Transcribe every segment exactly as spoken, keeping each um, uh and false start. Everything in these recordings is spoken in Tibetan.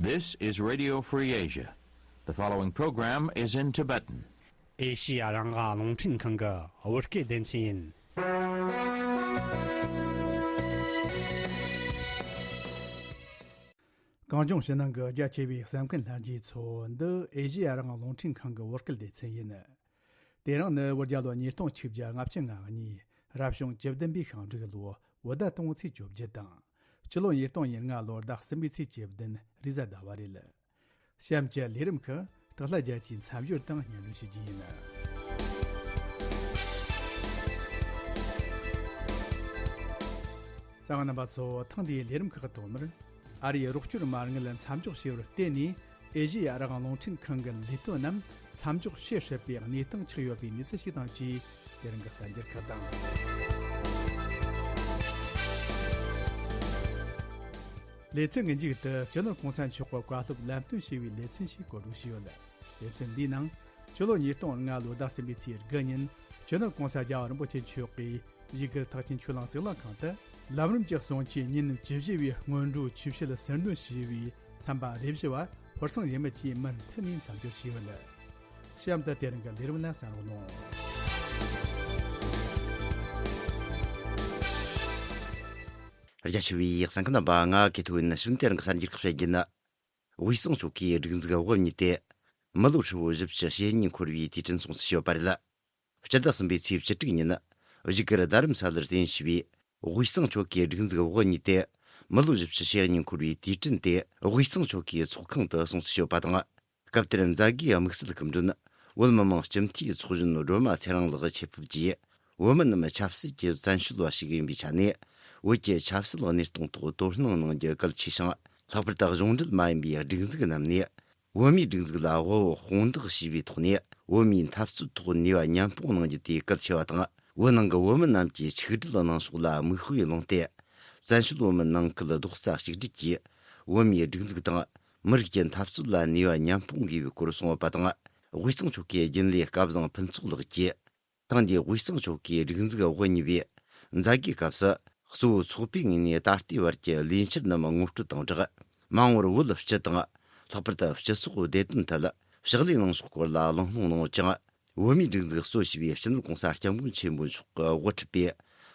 This is Radio Free Asia. The following program is in Tibetan. ཨེ་ཤི་ཡ་རང་དབང་རླུང་འཕྲིན་ཁང་གི་བོད་སྐད་སྡེ་ཚན་ཡིན། གངས་ལྗོངས་ཕྱི་ནང་གི་རྒྱ་ཆེ་བའི་གསན་མཁན་ལྷན་རྒྱས་ཚོ། འདི་ཨེ་ཤི་ཡ་རང་དབང་རླུང་འཕྲིན་ཁང་གི་བོད་སྐད་སྡེ་ཚན་ཡིན། དེ་རིང་ནི་བོད་རྒྱལ་ལོ་ཉིས་སྟོང་ཆིག་བརྒྱ་ལྔ་བཅུ་ང་གཉིས། རབ་བྱུང་བཅུ་བདུན་པའི་ཤིང་འབྲུག་ལོ་བོད་ཟླ་དང་པོའི་ཚེས་བཅོ་བརྒྱད་དང་། སྤྱི་ལོ་ཉིས་སྟོང་ཉེར་ལྔ་ལོར་ཟླ་གསུམ་པའི་ཚེས་བཅུ་བདུན་རེས་གཟའ་ཟླ་བ་རེད། གཤམ་གྱི་ལས་རིམ་ཁག་སྟག་ལྷ་རྒྱལ་གྱིས་མཚམས་སྦྱོར་དང་སྙན་སྒྲོན་ཞུ་རྒྱུ་ཡིན། གསན་མཁན་རྣམ་པ་ཚོ། ཐེངས་འདིའི་ལས་རིམ་ཁག་གི་ཐོག་མར། ཨ་རིའི་རོགས་སྐྱོར་མ་དངུལ་མཚམས་འཇོག་བྱས་པར་བརྟེན་ནས། ཨེ་ཤེ་ཡ་རང་དབང་རླུང་འཕྲིན་ཁང་གི་ལས་དོན་རྣམས་མཚམས་འཇོག་བྱེད་སྲིད་པའི་གནས་སྟངས་ཆགས་ཡོད་པའི་གནས་ཚུལ་ཞིག་དང་བཅས། དེ་རིང་གི་གསར་འགྱུར་ཁག་དང་། ལེ་ཚན་གི་མཇུག་ཏུ། སྤྱི་ནོར་གོང་ས་མཆོག་གི་བཀའ་སློབ་ལམ་སྟོན་ཞུ་བའི་ལེ་ཚན་ཞིག་བཀོད་སྒྲིག་བྱས་ཡོད། ལེ་ཚན་འདིའི་ནང་། སྤྱི་ལོ་ཉིས་སྟོང་ལྔ་ལོའི་ཟླ་གསུམ་པའི་ཚེས་དགུ་ཉིན། སྤྱི་ནོར་གོང་ས་རྒྱལ་བ་རིན་པོ་ཆེ་མཆོག་གིས་བཞུགས་སྒར་ཐེག་ཆེན་ཆོས་གླིང་གཙུག་ལག་ཁང་དུ། ལམ་རིམ་གྱི་གསུང་ཆོས་ཉིན་བཅུ་བཞི་བའི་སྔོན་འགྲོའི་ཆོས་བཤད་ཟུར་འདོན་ཞུས་པའི་ཚན་པ་རེ་བཞི་བ་ཧོར་སང་ཡེ་མི་ཆོས་མུ་མཐུད་ནས་མཚམས་སྦྱོར་ཞུས་ཡོད། གཤམ་དུ་དེ་རིང་གི་ལས་རིམ་ལ་གསན་རོགས་གནང་། རྒྱ་ཆེ་བའི་གསན་མཁན་རྣམ་པ། ང་གི་ཐུ་ཡིན་ཤུན། དེ་རིང་གི་གསར་འགྱུར་ཁག་བཤད་རྒྱུ་ནི། དབུས་གཙང་ཆོལ་ཁའི་སྒྲིག་འཛུགས་དབུ་བརྙེས་ཏེ། མི་ལོ་ཧྲིལ་བོ་བཞི་བཅུ་ཞེ་གཉིས་འཁོར་བའི་དུས་དྲན་སྲུང་བརྩི་ཞུས་པ་རེད། སྤྱི་ཟླ་གསུམ་པའི་ཚེས་བཅུ་དྲུག་ཉིན། བཞུགས་སྒར་རྡ་རམ་ས་ལར་རྟེན་གཞི་བྱས་པའི་དབུས་གཙང་ཆོལ་ཁའི་སྒྲིག་འཛུགས་དབུ་བརྙེས་ཏེ། མི་ལོ་བཞི་བཅུ་ཞེ་གཉིས་འཁོར་བའི་དུས་དྲན་དེ་དབུས་གཙང་ཆོལ་ཁའི་ཚོགས་ཁང་དུ་སྲུང་བརྩི་ཞུས་པ་དང་། སྐབས་དེར་མཛད་སྒོའི་དམིགས་བསལ་སྐུ་མགྲོན་བོད་མི་མང་སྤྱི་འཐུས་ཚོགས་གཞོན་སྒྲོལ་མ་ཚེ་རིང་ལགས་ཆེད་ཕེབས་ཀྱིས། བོད་མི་རྣམས་ཆབ་སྲིད་ཀྱི་བཙན་བྱོལ་བ་ཞིག་ཡིན་པའི་ཆ་ནས། བོད་ཀྱི་ཆབ་སྲིད་གནས་སྟངས་ཐོག་དོ་སྣང་གནང་རྒྱུ་གལ་ཆེ་ཞིང་། ལྷག་པར་དུ་གཞུང་འབྲེལ་མ་ཡིན་པའི་སྒྲིག་འཛུགས་རྣམས་ནས། བོད་མིའི་སྒྲིག་འཛུགས་ལ་དབུ་བོ་དཔུང་འདེགས་བྱས་པའི་ཐོག་ནས། བོད་མིའི་འཐབ་རྩོད་ཐོག་ནུས་པ་མཉམ་སྤུངས་གནང་རྒྱུ་དེ་གལ་ཆེ་བ་དང་། བོད་ནང་གི་བོད་མི་རྣམས་ཀྱི་ཆིག་སྒྲིལ་གནང་ཕྱོགས་ལ་མིག་དཔེ་བླངས་ཏེ། བཙན་བྱོལ་བོད་མི་ནང་ཁུལ་རྡོག་རྩ་གཅིག་སྒྲིལ་གྱིས། བོད་མིའི་སྒྲིག་འཛུགས་དང་། མི་རིགས་ཀྱི་འཐབ་རྩོད་ལ་ནུས་པ་མཉམ་སྤུངས་དགོས་པའི་སྐོར་གསུངས་ཡོད་པ་དང་། དབུས་གཙང་ཆོལ་ཁའི་རྒྱུན་ལས་སྐལ་བཟང་ཕུན་ཚོགས་ལགས་ཀྱིས། ཐེངས་འདིའི་དབུས་གཙང་ཆོལ་ཁའི་སྒྲིག་འཛུགས་དབུ་བརྙེས་པའི་མཛད་སྒོའི་སྐབས་སུ། གཙོ་བོ་ཚོགས་པའི་ངོས་ནས་ད་ལྟའི་བར་གྱི་ལས་འཆར་རྣམས་ངོ་སྤྲོད་དང་སྦྲགས། མ་འོངས་པར་བོད་སྤྱི་དང་། ལྷག་པར་དུ་སྤྱི་ཚོགས་བདེ་དོན་ཐད་ཕྱག་ལས་གནང་ཕྱོགས་སྐོར་ལ་གླེང་སློང་གནང་ཡོད་ཅིང་། བོད་མིའི་སྒྲིག་འཛུགས་གཙོ་བྱས་པའི་སྤྱི་ནོར་གོང་ས་སྐྱབས་མགོན་ཆེན་པོ་མཆོག་གིས་དབུ་ཁྲིད་པའི་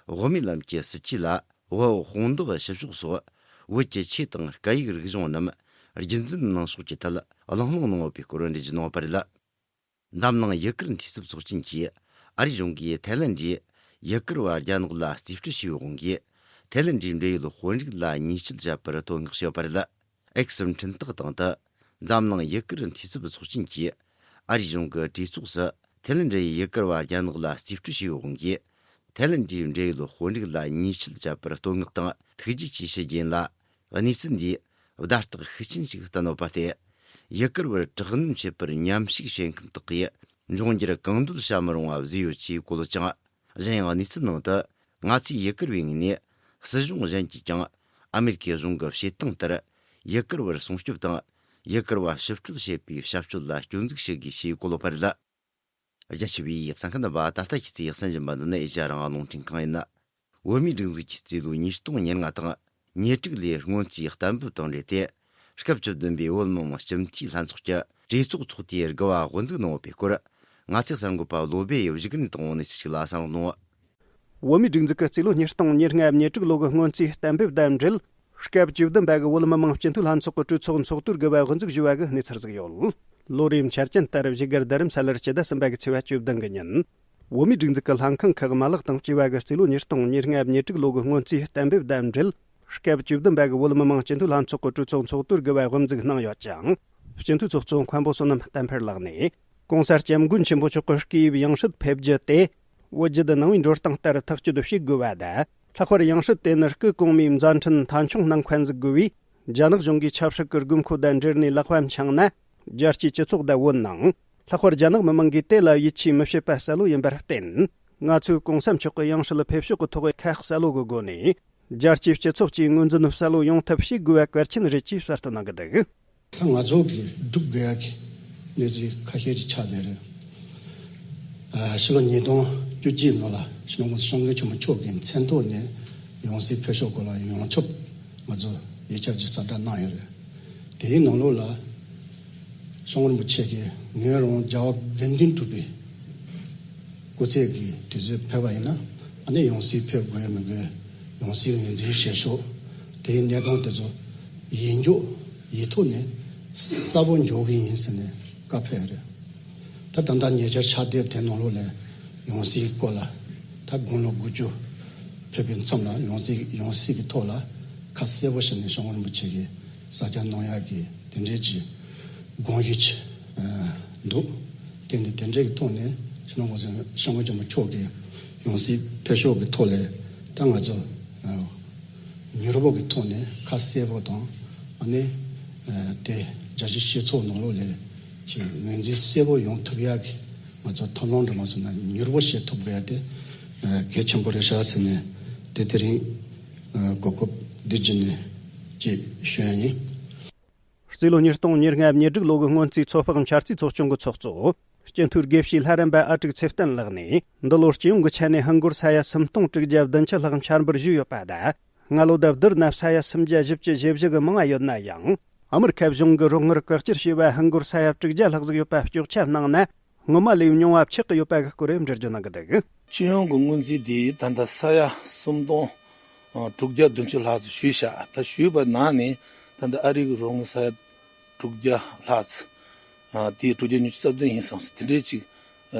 དབུ་མའི་ལམ་གྱི་སྲིད་ཇུས་ལ་དབུ་བོ་དཔུང་འདེགས་ཞུ་ཕྱོགས་སོགས། བོད་ཀྱི་ཆོས་དང་སྐད་ཡིག་རིག་གཞུང་རྣམས་རྒྱུན་འཛིན་གནང་ཕྱོགས་ཀྱི་ཐད་གླེང་སློང་གནང་ཡོད་པའི་སྐོར་འགྲེལ་བརྗོད་གནང་ཡོད་པ་རེད། འཛམ་གླིང་ཡུ་གུར་འཐུས་ཚབ་ཚོགས་ཆེན་གྱིས། ཨ་རིའི་གཞུང་གིས་ཐའི་ལན་ཌིའི་ཡུ་གུར་བ་རྒྱ་ནག་ལ་རྩིས་སྤྲོད་བྱས་པའི་དབང་གིས། ཐའི་ལན་ཌིའི་འབྲེལ་ཡོད་དཔོན་རིགས་ལ་ཉེས་ཆད་བཅད་པར་བསྟོད་བསྔགས་བྱས་ཡོད་པ་རེད། ཨེག་སི་འཕྲིན་སྟེགས་སྟེང་དུ། འཛམ་གླིང་ཡུ་གུར་འཐུས་ཚབ་ཚོགས་ཆེན་གྱིས། ཨ་རིའི་གཞུང་གི་གྲོས་ཚོགས་སུ། ཐའི་ལན་ཌིའི་ཡུ་གུར་བ་རྒྱ་ནག་ལ་རྩིས་སྤྲོད་བྱས་པའི་དབང་གིས། ཐའི་ལན་ཌིའི་འབྲེལ་ཡོད་དཔོན་རིགས་ལ་ཉེས་ཆད་བཅད་པར་བསྟོད་བསྔགས་དང་ཐུགས་རྗེ་ཆེ་ཞུ་རྒྱུ་ཡིན་ལ། གནས་ཚུལ་འདིས་བརྡ་རྟགས་ཤུགས་ཆེན་ཞིག་བསྟན་ཡོད་པ་སྟེ། ཡུ་གུར་བར་དྲག་གནོན་བྱེད་པར་མཉམ་ཞུགས་བྱེད་མཁན་དག་གིས་འབྱུང་འགྱུར་གང་འདོད་བྱ་མི་རུང་བ་བཟོས་ཡོད་ཅེས་བཀོད་ཡོད་ཅིང་། གཞན་ཡང་གནས་ཚུལ་ནང་དུ། ང་ཚོས་ཡུ་གུར་བའི་ངོས་ནས་སྲིད་གཞུང་གཞན་གྱིས་ཀྱང་ཨ་མེ་རི་ཁའི་གཞུང་གི་བྱེད་སྟངས་ལྟར་ཡུ་གུར་བར་སྲུང་སྐྱོབ་དང་། ཡུ་གུར་བ་ཞིབ་དཔྱོད་བྱེད་པའི་བྱ་སྤྱོད་ལ་སྐྱོན་འཛུགས་བྱེད་དགོས་ཞེས་བཀོད་ཡོད་པ་རེད། རྒྱ་ཆེ་བའི་གསན་མཁན་རྣམ་པ། ད་ལྟ་ཁྱེད་ཚོས་གསན་བཞིན་པ་འདི་ནི་ཨེ་ཤ་ཡ་རང་དབང་རླུང་འཕྲིན་ཁང་ཡིན། བོད་མིའི་སྒྲིག་འཛུགས་ཀྱི་རྩིས་ལོ་ཉིས་སྟོང་ཉེར་ལྔ་དང་། ཉེར་དྲུག་ལོའི་སྔོན་རྩིས་གཏན་འབེབས་དང་འབྲེལ་ཏེ། སྐབས་བཅུ་བདུན་པའི་བོད་མི་མང་སྤྱི་འཐུས་ལྷན་ཚོགས་ཀྱི་གྲོས་ཚོགས་ཚོགས་དུས་དགུ་པ་དབུ་འཛུགས་གནང་ཡོད་པའི་སྐོར། ང་ཚོའི་གསར་འགོད་པ་བློ་བྷེ་ཡིས་བཞུགས་གནས་དང་པོ་གནས་ཚུལ་ཞིག་ལ་གསན་རོགས་གནང་། བོད་མིའི་སྒྲིག་འཛུགས་ཀྱི་རྩིས་ལོ་ཉིས་སྟོང་ཉེར་ལྔ་ཉེར་དྲུག་ལོ་གི་སྔོན་རྩིས་གཏན་འབེབས་དང་འབྲེལ། སྐབས་བཅུ་བདུན་པ་གི་བོད་མི་མང་སྤྱི་འཐུས་ལྷན་ཚོགས་ཀྱི་གྲོས་ཚོགས་ཚོགས་དུས་དགུ་པ་དབུ་འཛུགས་ཞུས་པ་གི་གནས་ཚུལ་ཟིག་ཡོད། ལོ་རེའི་འཆར་ཅན་ལྟར་བཞུགས་སྒར་རྡ་རམ་ས་ལར་སྤྱི་ཟླ་གསུམ་པ་གི་ཚེས་པ་བཅུ་བདུན་གི་ཉིན། བོད་མིའི་སྒྲིག་འཛུགས་ཀྱི་ལྷན་ཁང་ཁག་མ་ལག་དང་བཅས་པ་གི་རྩིས་ལོ་ཉིས་སྟོང་ཉེར་ལྔ་ཉེར་དྲུག་ལོ་གི་སྔོན་རྩིས་གཏན་འབེབས་དང་འབྲེལ། སྐབས་བཅུ་བདུན་པ་གི་བོད་མི་མང་སྤྱི་འཐུས་ལྷན་ཚོགས་ཀྱི་གྲོས་ཚོགས་ཚོགས་དུས་དགུ་པ་དབུ་འཛུགས་གནང་ཡོད་ཅིང་། སྤྱི་འཐུས་ཚོགས་གཙོ་མཁན་པོ་བསོད་ནམས་བསྟན་འཕེལ་ལགས་ནས། གོང་ས་སྐྱབས་མགོན་ཆེན་པོ་མཆོག་གི་སྐུའི་ཡང་སྲིད་ཕེབས་རྒྱུ་དེ། བོད་བརྒྱུད་ནང་པའི་འགྲོ་སྟངས་ལྟར་ཐག་གཅོད་བྱེད་དགོས་པ་དང་། ལྷག་པར་ཡང་སྲིད་དེ་ནི་སྐུ་གོང་མའི་མཛད་འཕྲིན་མཐའ་འཁྱོངས་གནང་མཁན་ཟིག་དགོས་པས། རྒྱ་ནག་གཞུང་གིས་ཆབ་སྲིད་ཀྱི་དགོས་མཁོ་དང་འབྲེལ་ནས་ལག་པ་འཆང་ན། རྒྱལ་སྤྱིའི་སྤྱི་ཚོགས་དང་བོད་ནང་། ལྷག་པར་རྒྱ་ནག་མི་མང་གིས་དེ་ལ་ཡིད་ཆེས་མི་བྱེད་པ་གསལ་བོ་ཡིན་པར་བརྟེན། ང་ཚོས་གོང་ས་མཆོག་གི་ཡང་སྲིད་ཕེབས་ཕྱོགས་ཀྱི་ཐོག་ཁ་གསལ་བོ་གི་སྒོ་ནས། རྒྱལ་སྤྱིའི་སྤྱི་ཚོགས་ཀྱིས་ངོས་འཛིན་གསལ་བོ་ཡོང་ཐབས་བྱེད་དགོས་པ་གལ་ཆེན་རེད་ཅེས་གསལ་སྟོན་གནང་གི་འདུག། ད་ང་ཚོ་གིས་སྒྲུབ་དགོས་ཡ་གི་གནས་ཚུལ་ཁ་ཤས་ཅིག་ཆགས་བསྡད་རེད། ཨ། ཕྱི་ལོ་ཉིས་སྟོང་བཅུ་གཅིག་ལོ་ལ་སྤྱི་ནོར་གོང་ས་སྐྱབས་མགོན་ཆེན་པོ་མཆོག་གི་མཚན་ཐོག་ནས་ཡང་སྲིད་ཕེབས་ཕྱོགས་སྐོར་ལ་ཡོངས་ཁྱབ་ང་ཚོ་ཡིག་ཆ་ཅིག་གསལ་བསྒྲགས་གནང་ཡོད་རེད། དེའི་ནང་ལོགས་ལ་སྐྱབས་མགོན་རིན་པོ་ཆེ་གིས་ངོས་རང་རྒྱལ་བ་དགེ་འདུན་གྲུབ་པའི་སྐུ་ཚེ་གི་དུས་ཚོད་ཕེབས་པ་ཡིན་ན། ཨ་ནི་ཡང་སྲིད་ཕེབས་དགོས་མི་དགོས། ཡང་སྲིད་ངོས་འཛིན་བྱེད་ཕྱོགས། དེའི་གནས་སྟངས་དེ་ཚོ་ཡིག་འཇོག་ཡིག་ཐོག་ནས་གསལ་པོ་འཇོག་གི་ཡིན་ཟེར་ནས་བཀའ་ཕེབས་རེད། ད་ད་ལྟ་ཉེ་ཆར་ཕྱག་དེབ་དེ་ནང་ལོགས་ལ་ཡང་སྲིད་སྐོར་ལ། ད་དགུང་ལོ་དགུ་བཅུ་ཕེབས་པའི་མཚམས་ལ་ཡང་སྲིད་ཡང་སྲིད་ཀྱི་ཐོག་ལ་ཁ་གསལ་པོ་བྱས་ནས་སྐྱབས་མགོན་རིན་པོ་ཆེ་གིས་གསལ་བསྒྲགས་གནང་ཡག་གི་དེ་འདྲའི་ཅིག་དགོངས་གཞི་ཅིག་འདུག་དེ་ནི་དེ་འདྲའི་གི་ཐོག་ནས་སྤྱི་ནོར་༸གོང་ས་༸སྐྱབས་མགོན་ཆེན་པོ་མཆོག་གིས་ཡང་སྲིད་ཕེབས་ཕྱོགས་ཀྱི་ཐོག་ལ་ད་ང་ཚོ་མྱུར་པོ་གི་ཐོག་ནས་ཁ་གསལ་པོ་དང་། ཨ་ནི་དེ་རྒྱལ་སྤྱིའི་སྤྱི་ཚོགས་ནང་ལོགས་ལ་ཅིག་ངོས་འཛིན་གསལ་པོ་ཡོང་ཐུབ་ཡག་གི་ང་ཚོ་ཐབས་ལམ་འདྲ་མ་བཟོས་ན་མྱུར་པོ་བྱེད་ཐུབ་དགོས་ཡ་དེ་གལ་ཆེན་པོ་རེད་ཤག་ཟེར་ནས། དེ་དེ་རིང་གོ་སྐབས་འདི་བརྒྱུད་ནས་ཅིག་ཞུ་ཡ་ཡིན། རྩིས་ལོ་ཉིས་སྟོང་ཉེར་ལྔ་ཉེར་དྲུག་ལོ་གི་སྔོན་རྩིས་ཚོད་དཔག་འཆར་རྩིས་ཚོགས་ཆུང་གི་ཚོགས་གཙོ། སྤྱི་འཐུས་དགེ་བཤེས་ལྷ་རམས་པ་ཨ་དྲུག་ཚེ་བརྟན་ལགས་ནས། འདི་ལོར་སྤྱི་ཡོངས་ཀྱི་ཆ་ནས་ཧིན་སྒོར་ས་ཡ་སུམ་སྟོང་དྲུག་བརྒྱ་བདུན་ཅུ་ལྷག་འཆར་འབུལ་ཞུས་ཡོད་པ་དང་། སྔ་ལོ་དང་བསྡུར་ན་ས་ཡ་སུམ་བརྒྱ་བཞི་བཅུ་ཞེ་བཞི་གི་མང་བ་ཡོད་ན་ཡང་། ཨ་མི་རི་ཁ་གཞུང་གིས་རོགས་དངུལ་བཀག་སྐྱིལ་བྱས་པ་ཧིན་སྒོར་ས་ཡ་དྲུག་བརྒྱ་ལྷག་ཟིག་ཡོད་པ་སྐྱོགས་ཆ་གནང་ན། སྔོན་མ་ལས་ཉུང་བ་ཆགས་ཀྱི་ཡོད་པ་གི་སྐོར་འགྲེལ་བརྗོད་གནང་གི་འདུག་སྤྱི་ཡོངས་ཀྱི་སྔོན་རྩིས་དེ་ད་ལྟ་ས་ཡ་སུམ་སྟོང་དྲུག་བརྒྱ་བདུན་ཅུ་ལྷག་ཙམ་ཞུས་ཤག་ད་ཞུས་པ་ནང་ནས་ད་ལྟ་ཨ་རི་གི་རོགས་དངུལ་ས་ཡ་དྲུག་བརྒྱ་ལྷག་ཙམ། དེ་དྲུག་བརྒྱ་ཉི་ཤུ་རྩ་བདུན་ཡིན་བསམ་སོང་། དེ་འདྲས་ཅིག་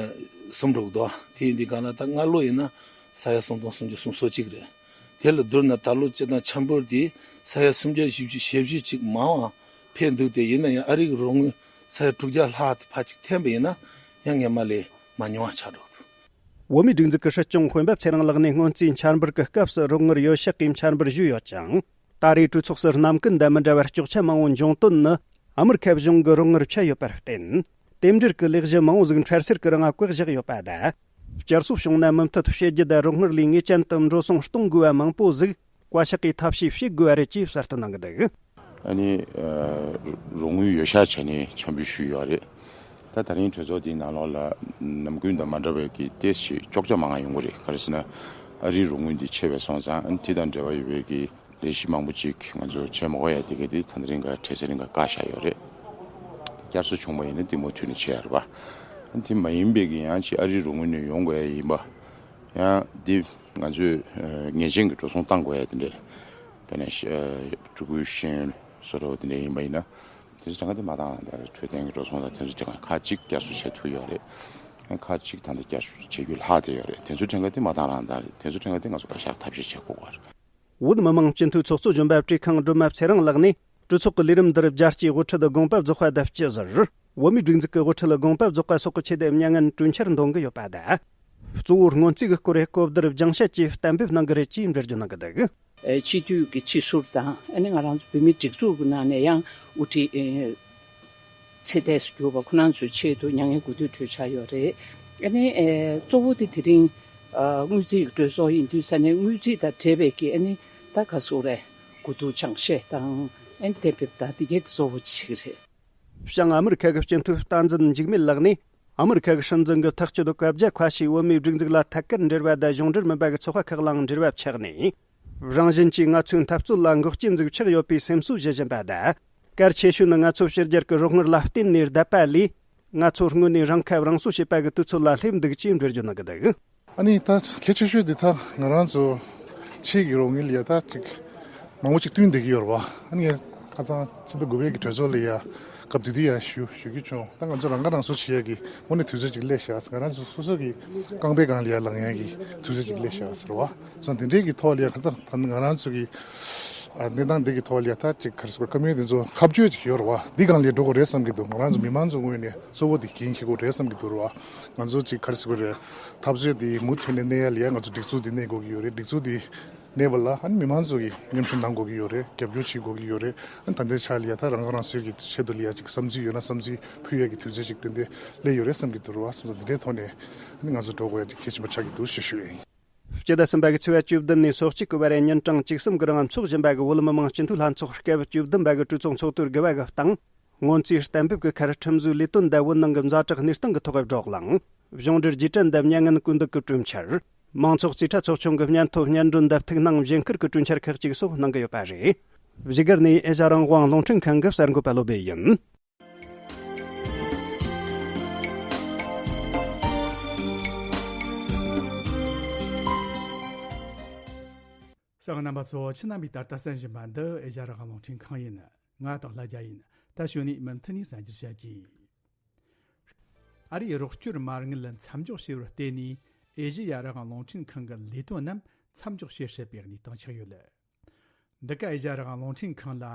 ཟིན་འགྲོ་གི་འདུག་དེ་ཡིན་དུས་གང་ལ་ད་སྔ་ལོ་ཡིན་ན་ས་ཡ་སུམ་སྟོང་སུམ་ཅུ་སོ་གཅིག་རེད། དེ་ལ་བསྡུར་ན་ད་ལོ་སྤྱིར་བཏང་འཆར་འབུལ་དེ་ས་ཡ་སུམ་བརྒྱ་བཞི་བཅུ་ཞེ་བཞི་ཅིག་མང་བ་ཕེབས་འདུག་དེ་ཡིན་ན་ཡང་ཨ་རི་གི་རོགས་དངུལ་ས་ཡ་དྲུག་བརྒྱ་ལྷག་དེ་ཕར་ཅིག་འཐེན་པ་ཡིན་ན་ཡང་སྔོན་མ་ལས་མང་ཉུང་བ་ཆགས་འགྲོ་གི་འདུག་བོད་མིའི་སྒྲིག་འཛུགས་ཀྱི་སྲིད་སྐྱོང་སྤེན་པ་ཚེ་རིང་ལགས་ནས་སྔོན་རྩིས་འཆར་འབུལ་གྱི་སྐབས་སུ་རོགས་དངུལ་ཡོད་ཤག་གི་འཆར་འབུལ་ཞུས་ཡོད་ཅིང་། ད་རེས་གྲོས་ཚོགས་སུ་རྣམ་ཀུན་དང་མི་འདྲ་བར་སྐྱོགས་ཆ་མང་བོ་འབྱུང་དོན་ནི། ཨ་མི་རི་ཁ་གཞུང་གི་རོགས་དངུལ་ཆད་ཡོད་པར་བརྟེན། རྟེན་འབྲེལ་གྱི་ལས་གཞི་མང་བོ་ཟིག་འཕྲལ་སེལ་གྱི་རིང་བཀག་བཞག་ཡོད་པ་དང་། བསྐྱར་གསོ་བྱུང་ན་མུ་མཐུད་བྱེད་རྒྱུ་དང་རོགས་དངུལ་ལས་ངེས་ཅན་དུ་འགྲོ་སོང་གཏོང་དགོས་པ་མང་པོ་ཟིག་བཀའ་ཤག་གིས་ཐབས་ཤེས་བྱེད་དགོས་པ་རེད་ཅེས་གསལ་སྟོན་གནང་གི་འདུག་ཨ་ནི། ཨ། རོགས་དངུལ་ཡོད་ཤག་བྱས་ནས་འཆར་འབུལ་ཞུས་ཡོད་རེད། ད་ད་རིང་གྲོས་ཚོགས་འདིའི་ནང་ལོགས་ལ་ནམ་རྒྱུན་དང་མ་འདྲ་བའི་གི་ཏོག་ཙམ་སྐྱོགས་ཆ་མང་བ་ཡོང་གི་རེད། ག་རེ་ཟེར་ན། ཨ་རིའི་རོགས་དངུལ་འདི་ཆད་པ་སོང་ཙང་། ཨ་ནི་དེ་དང་འབྲེལ་བ་ཡོད་པའི་གི་ལས་གཞི་མང་པོ་ཅིག་ང་ཚོ་བྱེད་མ་དགོས་ཡ་དེ་ག་དེ་ད་ད་རིང་ག་གྲོས་ཚོགས་རིང་ག་བཀག་བཞག་ཡོད་རེད། བསྐྱར་གསོ་བྱུང་བ་ཡིན་ན་དེ་མུ་མཐུད་ནས་བྱེད་ཡ་རེད་པ། ཨ་ནི་དེ་མ་ཡིན་པའི་གི་ཡང་ཅིག་ཨ་རིའི་རོགས་དངུལ་ནས་ཡོང་དགོས་ཡ་ཡིན་པ། ཡང་འདི་ང་ཚོས་ངེས་ཅན་གྱི་འགྲོ་སོང་བཏང་དགོས་ཡ་དེ་འདྲས། དཔེར་ན་ཕྲུ་གུའི་ཤེས་ཡོན་བཟོ་འདྲ་བོ་དེ་འདྲས་ཡིན་པ་ཡིན་ན། དེ་ཚོ་གྲངས་ཀ་དེ་མ་བཏང་རང་བཏང་རེད། འཕྲོད་བསྟེན་གྱི་འགྲོ་སོང་དང་དེ་ཚོ་གྲངས་ཀ་ཁག་གཅིག་བསྐྱར་གསོ་བྱེད་ཐུབ་ཡོད་རེད། ཡང་ཁག་གཅིག་ད་ལྟ་བསྐྱར་གསོ་བྱེད་རྒྱུ་ལྷག་བསྡད་ཡོད་རེད། དེ་ཚོ་གྲངས་ཀ་དེ་མ་བཏང་རང་བཏང་རེད། དེ་ཚོ་གྲངས་ཀ་དེ་ང་ཚོ་བཀའ་ཤག་ཐབས་ཤེས་བྱེད་དགོས་པ་རེད། བོད་མི་མང་སྤྱི་འཐུས་ཚོགས་གཙོ་གཞོན་པ་བཀྲས་མཁན་སྒྲོལ་མ་ཚེ་རིང་ལགས་ནས། གྲོས་ཚོགས་ཀྱི་ལས་རིམ་འདིར་རྒྱལ་སྤྱིའི་དབུ་ཁྲིད་དགོངས་པ་རྫོགས་པ་དང་བཅས་ཟུར། བོད་མིའི་སྒྲིག་འཛུགས་ཀྱི་དབུ་ཁྲིད་དགོངས་པ་རྫོགས་པ་སོགས་ཀྱི་ཆེད་དུ་མྱ་ངན་གྲོས་འཆར་འདོན་གྱི་ཡོད་པ་དང་། གཙོ་བོར་སྔོན་རྩིས་ཀྱི་སྐོར་གྱི་གོ་བསྡུར་སྦྱང་བཤད་ཀྱིས་གཏན་འབེབས་གནང་གི་རེད་ཅེས་འགྲེལ་བརྗོད་གནང་གི་འདུག་སྤྱི་འཐུས་ཀྱི་སྤྱི་ཟུར་དང་། ཨ་ནི་ང་རང་ཚོ་བོད་མིའི་སྒྲིག་འཛུགས་ཀྱི་ནང་ནས་ཡང་དབུ་ཁྲིད་ཚེ་འདས་སུ་གྱུར་པ་ཁོ་རང་ཚོའི་ཆེད་དུ་མྱ་ངན་གུས་འདུད་གྲོས་འཆར་ཡོད་རེད། ཨ་ནི་གཙོ་བོ་དེ་དེ་རིང་དངུལ་རྩིས་ཀྱི་གྲོས་ཚོགས་ཡིན་དུས་ས་ནས་དངུལ་རྩིས་དང་འབྲེལ་བའི་གི་ཨ་ནི་ད་ག་ཟེར་རེད། གོ་བསྡུར་སྦྱང་བཤད་དང་ཨ་ནི་གཏན་འབེབས་དང་དེ་གའི་གཙོ་བོ་བྱེད་ཀྱི་རེད། བྱང་ཨ་མི་རི་ཁ་གི་སྤྱི་འཐུས་བསྟན་འཛིན་འཇིགས་མེད་ལགས་ནས། ཨ་མི་རི་ཁ་གི་སྲིད་འཛིན་གྱི་ཐག་གཅོད་དུ་བཀའ་རྒྱ་ཁ་ཤས་བོད་མིའི་སྒྲིག་འཛུགས་ལ་ཐད་ཀར་འབྲེལ་བ་དང་གཞུང་འབྲེལ་མིན་པ་གི་ཚོགས་པ་ཁག་ལའང་འབྲེལ་བ་ཆགས་ནས། རང་བཞིན་གྱིས་ང་ཚོའི་འཐབ་རྩོད་ལ་འགོག་རྐྱེན་ཟིག་ཆགས་ཡོད་པའི་སེམས་གསོ་ཞུ་བཞིན་པ་དང་། གལ་ཆེ་ཤོས་ནི་ང་ཚོ་ཕྱི་རྒྱལ་གྱི་རོགས་དངུལ་ལ་བརྟེན་ནས་བསྡད་པ་ལས། ང་ཚོ་སྔོན་ནས་རང་ཁ་རང་གསོ་བྱེད་པ་གི་དུས་ཚོད་ལ་སླེབས་འདུག་ཅེས་འགྲེལ་བརྗོད་གནང་གི་འདུག་ཨ་ནི་ད་གལ་ཆེ་ཤོས་འདི་ད་ང་རང་ཚོ་ཕྱིའི་གི་རོགས་དངུལ་ལ་ད་ཅིག་མང་པོ་ཅིག་བསྟུན་བསྡད་ཀྱི་ཡོད་རེད་བ། ཨ་ནི་ངས་ཁ་སང་ཕྱི་ཟླ་དགུ་པའི་གི་གྲོས་ཚོགས་ལ་ཡ་སྐབས་དེ་དུས་ཡ་ཞུ་ཞུ་རྒྱུ་བྱུང་། ད་ང་ཚོ་རང་ཁ་རང་གསོ་བྱེད་ཡ་གི་དངོས་གནས་དུས་ཚོད་ཅིག་སླེབས་ཤག་ང་རང་ཚོ་སོ་སོ་གི་རྐང་པའི་སྒང་ལ་ཡ་ལངས་ཡ་གི་དུས་ཚོད་ཅིག་སླེབས་ཤག་ཟེར་བ། སོང་དེ་འདྲའི་གི་ཐོག་ལ་ཡ་ཁ་སང་ད་ང་རང་ཚོ་གི་ཨ་གནས་སྟངས་འདི་གི་ཐོག་ལ་ཡ་ད་ཅིག་ག་རེ་ཟེར་དགོས། བཀའ་མོལ་དེ་ཚོ་ཁ་བརྗོད་ཅིག་ཡོད་རེད་བ། འདི་སྒང་ལ་འགྲོ་དགོས་རེད་བསམ་གི་འདུག་ང་རང་ཚོ་མི་མང་ཚོ་ངོས་ནས་གཙོ་བོ་འདི་འགན་འཁྱེར་དགོས་རེད་བསམ་གི་འདུག་རེད་བ། ང་ཚོ་ཅིག་ག་རེ་ཟེར་དགོས་རེད། འཐབ་རྩོད་འདི་མུ་མཐུད་ནས་གནས་ཡ་ལ་ཡ་ང་ཚོ་སྒྲིག་འཛུགས་འདི་གནས་དགོས་ཀྱི་ཡོད་རེད། སྒྲིག་འཛུགས་འདི་གནས་པ་ལ་ཨ་ནི་མི་མང་ཚོ་གིས་མཉམ་ཞུགས་གནང་དགོས་ཀྱི་ཡོད་རེད། རྒྱབ་སྐྱོར་བྱེད་དགོས་ཀྱི་ཡོད་རེད། ཨ་ནི་ད་ལྟའི་ཆ་ལ་ཡ་ད་རང་ཁ་རང་གསོའི་གི་ཆེད་དུ་ལ་ཡ་ཅིག་བསམ་ཚུལ་ཡོད་ན་བསམ་ཚུལ་ཕུལ་ཡ་གི་དུས་ཚོད་ཅིག་ཏན་ཏན་སླེབས་ཡོད་རེད་བསམ་གི་འདུག་རེད་བ། སོང་ཙང་འདི་འདྲའི་ཐོག་ནས་ཨ་ནི་ང་ཚོ་འགྲོ་དགོས་ཡ་ཅིག་གལ་ཆེན་པོ་ཆགས་ཀྱི་འདུག་ཞེས་ཞུ་ཡ་ཡིན། སྤྱི་ཟླ་གསུམ་པ་གི་ཚེས་པ་བཅུ་བདུན་ནས་སོ་གཅིག་གི་བར་ཉིན་གྲངས་བཅུ་གསུམ་གི་རིང་འཚོགས་བཞིན་པ་གི་བོད་མི་མང་སྤྱི་འཐུས་ལྷན་ཚོགས་སྐབས་བཅུ་བདུན་པ་གི་གྲོས་ཚོགས་ཚོགས་དུས་དགུ་པ་གི་སྟེང་། སྔོན་རྩིས་གཏན་འབེབས་ཀྱི་ཁར་ཁྲིམས་བཟོའི་ལས་དོན་དང་བོད་ནང་གི་ཛ་དྲག་གནས་སྟངས་ཀྱི་ཐོག་བགྲོ་གླེང་། གཞུང་འབྲེལ་རྗེས་དྲན་དང་མྱ་ངན་གུས་འདུད་ཀྱི་གྲོས་འཆར། མང་ཚོགས་རྩིས་ཁྲ་ཚོགས་ཆུང་གི་སྙན་ཐོ་སྙན་སྒྲོན་དང་ཐུགས་སྣང་བཞེས་མཁར་གྱི་གྲོས་འཆར་ཁག་ཅིག་སོགས་གནང་གི་ཡོད་པ་རེད། བཞུགས་སྒར་ནས་ཨེ་ཤ་རང་དབང་རླུང་འཕྲིན་ཁང་གི་གསར་འགོད་པ་བློ་བྷེ་ཡིན། གསན་མཁན་རྣམ་པ་ཚོ། ཁྱེད་རྣམ་པས་ད་ལྟ་གསན་བཞིན་པ་འདི་ཨེ་ཤ་རང་དབང་རླུང་འཕྲིན་ཁང་ཡིན། ང་སྟག་ལྷ་རྒྱལ་ཡིན། ད་གཞུག་ནས་མུ་མཐུད་ནས་གསན་རྒྱུར་བྱ་གྱིས། ཨ་རིའི་རོགས་སྐྱོར་མ་དངུལ་མཚམས་འཇོག་བྱས་པར་བརྟེན་ནས། ཨེ་ཤེ་ཡ་རང་དབང་རླུང་འཕྲིན་ཁང་གི་ལས་དོན་རྣམས་མཚམས་འཇོག་བྱེད་སྲིད་པའི་གནས་སྟངས་ཆགས་ཡོད། འདི་ག་ཨེ་ཤེ་ཡ་རང་དབང་རླུང་འཕྲིན་ཁང་ལ་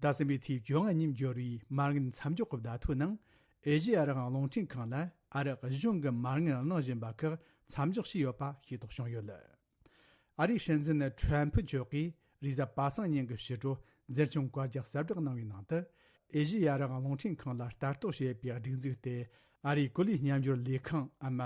ཟླ་གསུམ་པའི་ཚེས་བཅོ་ལྔ་ཉིན་འབྱོར་བའི་མ་དངུལ་མཚམས་འཇོག་གི་བརྡ་ཐོའི་ནང་། ཨེ་ཤེ་ཡ་རང་དབང་རླུང་འཕྲིན་ཁང་ལ་ཨ་རི་གཞུང་གི་མ་དངུལ་གནང་བཞིན་པ་ཁག་མཚམས་འཇོག་བྱས་ཡོད་པ་ཤེས་རྟོགས་བྱུང་ཡོད། ཨ་རིའི་སྲིད་འཛིན་ཁྲོམ་ཕུ་མཆོག་གིས་རེས་གཟའ་པ་སངས་ཉིན་གྱི་ཕྱི་དྲོ་འཛིན་སྐྱོང་བཀའ་རྒྱ་གསལ་བསྒྲགས་གནང་བའི་ནང་དུ། ཨེ་ཤེ་ཡ་རང་དབང་རླུང་འཕྲིན་ཁང་ལ་ལྟ་རྟོག་བྱེད་པའི་སྒྲིག་འཛུགས་དེ། ཨ་རིའི་གོ་ལའི་མཉམ་སྦྱོར་ལས་ཁང་འམ།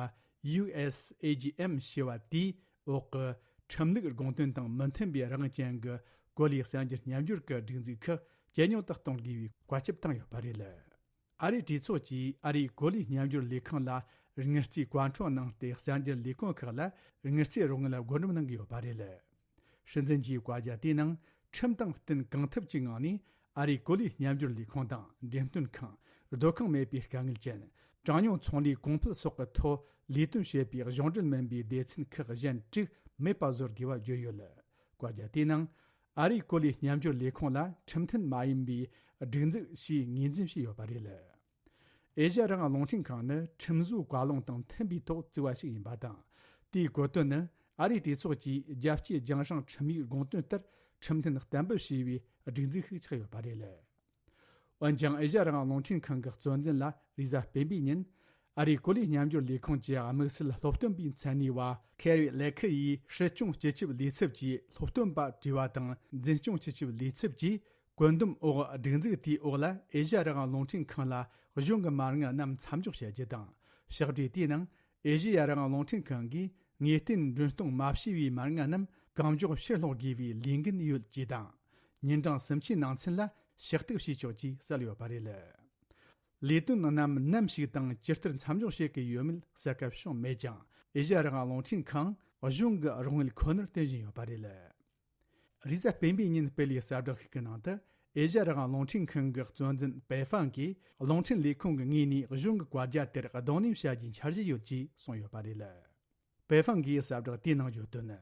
ཡུ་ཨེས་ཨེ་ཇི་ཨེམ་ཞེས་པ་དེའི་འོག་གི་ཁྲིམས་ལུགས་དགོངས་དོན་དང་མི་མཐུན་པའི་རང་དབང་ཅན་གྱི་གོ་ལའི་གསར་འགྱུར་མཉམ་སྦྱོར་གྱི་སྒྲིག་འཛུགས་ཁག་ཇེ་ཉུང་དུ་གཏོང་དགོས་པའི་བཀའ་ཁྱབ་བཏང་ཡོད་པ་རེད། ཨ་རིའི་གྲོས་ཚོགས་ཀྱིས་ཨ་རིའི་གོ་ལའི་མཉམ་སྦྱོར་ལས་ཁང་ལ་དངུལ་རྩིས་བཀའ་འཁྲོལ་གནང་སྟེ། གསར་འགྱུར་ལས་ཁུངས་ཁག་ལ་དངུལ་རྩིས་རོགས་དངུལ་བགོ་འགྲེམས་གནང་གི་ཡོད་པ་རེད། སྲིད་འཛིན་གྱི་བཀའ་རྒྱ་དེའི་ནང་ཁྲིམས་དང་བསྟུན་གང་ཐུབ་ཀྱི་ངང་ནས། ཨ་རིའི་གོ་ལའི་མཉམ་སྦྱོར་ལས་ཁུངས་དང་འགྲེམས་སྟོན་ཁང་། སྡོད་ཁང་མེད་པའི་དཀའ་ངལ་ཅན། གྲངས་ཉུང་ཚོང་ལས་གོང་འཕེལ་སོགས་ཀྱི་ཐོག་ལས་དོན་བྱེད་པའི་གཞུང་འབྲེལ་མིན་པའི་སྡེ་ཚན་ཁག་གཞན་དྲུག་མེད་པ་བཟོ་དགོས་པ་བརྗོད་ཡོད། བཀའ་རྒྱ་དེའི་ནང་། ཨ་རིའི་གོ་ལའི་མཉམ་སྦྱོར་ལས་ཁུངས་ལ་ཁྲིམས་མཐུན་མ་ཡིན་པའི་སྒྲིག་འཛུགས་ཞེས་ངོས་འཛིན་བྱས་ཡོད་པ་རེད། ཨེ་ཤ་ཡ་རང་དབང་རླུང་འཕྲིན་ཁང་ནི་ཁྲིམས་བཟོའི་བཀའ་ལུང་དང་མཐུན་པའི་ཐོག་བཙུགས་པ་ཞིག་ཡིན་པ་དང་། དེའི་གོ་དོན་ནི་ཨ་རིའི་གྲོས་ཚོགས་ཀྱིས་རྒྱལ་སྤྱིའི་རྒྱང་སྲིང་ཁྲིམས་ཡིག་དགོངས་དོན་ལྟར་ཁྲིམས་མཐུན་གཏན་འབེབས་བྱས་པའི་སྒྲིག་འཛུགས་ཤིག་ཆགས་ཡོད་པ་རེད། འོན་ཀྱང་། ཨེ་ཤ་ཡ་རང་དབང་རླུང་འཕྲིན་ཁང་གི་གཙོ་འཛིན་ལ་རེས་གཟའ་སྤེན་པའི་ཉིན། ཨ་རིའི་གོ་ལའི་མཉམ་སྦྱོར་ལས་ཁུངས་ཀྱི་དམིགས་བསལ་སློབ་སྟོན་པའི་མཚན་གནས་པ་ཁེ་རི་ལེ་ཁི་ཡིས་སྲིད་སྐྱོང་སྤྱི་ཁྱབ་ལས་ཚབ་ཀྱིས་སློབ་སྟོན་པ་བྲིས་པ་དང་། འཛིན་སྐྱོང་སྤྱི་ཁྱབ་ལས་ཚབ་ཀྱིས་བཀོད་འདོམས་འོག་སྒྲིག་འཛུགས་དེའི་འོག་ལ་ཨེ་ཤ་ཡ་རང་དབང་རླུང་འཕྲིན་ཁང་ལ་གཞུང་གི་མ་དངུལ་རྣམས་མཚམས་འཇོག་བྱ་རྒྱུ་དང་། ཕྱག་བྲིས་དེའི་ནང་། ཨེ་ཤེ་ཡ་རང་དབང་རླུང་འཕྲིན་ཁང་གིས་ངེས་གཏན་འདོན་གཏོང་མ་བྱས་པའི་མ་དངུལ་རྣམས་གང་མགྱོགས་ཕྱིར་སློག་དགོས་པའི་ལས་འགན་ཡོད་ཅེས་དང་། ཉིན་གྲངས་སུམ་ཅུའི་ནང་ཚུན་ལ་ཞུ་གཏུག་བྱས་ཆོག་ཅེས་གསལ་ཡོད་པ་རེད། ལས་དོན་རྣམས་ནམ་ཞིག་དང་ཇི་ལྟར་མཚམས་འཇོག་བྱེད་ཀྱི་ཡོད་མེད་གསལ་ཁ་བྱུང་མེད་ཀྱང་། ཨེ་ཤེ་ཡ་རང་དབང་རླུང་འཕྲིན་ཁང་གཞུང་གི་རོགས་དངུལ་ཁོ་ནར་བརྟེན་བཞིན་ཡོད་པ་རེད། རེས་གཟའ་སྤེན་པའི་ཉིན་སྤེལ་བའི་གསལ་བསྒྲགས་ཤིག་གི་ནང་དུ། ཨེ་ཤ་ཡ་རང་དབང་རླུང་འཕྲིན་ཁང་གི་གཙོ་འཛིན་པེ་ཧྥང་གིས་རླུང་འཕྲིན་ལས་ཁུངས་ཀྱི་ངོས་ནས་གཞུང་གི་བཀའ་རྒྱ་དེར་གདོང་ལེན་བྱ་རྒྱུའི་འཆར་གཞི་ཡོད་ཅེས་གསུངས་ཡོད་པ་རེད། པེ་ཧྥང་གིས་གསལ་བསྒྲགས་དེའི་ནང་བརྗོད་དོན་ནི།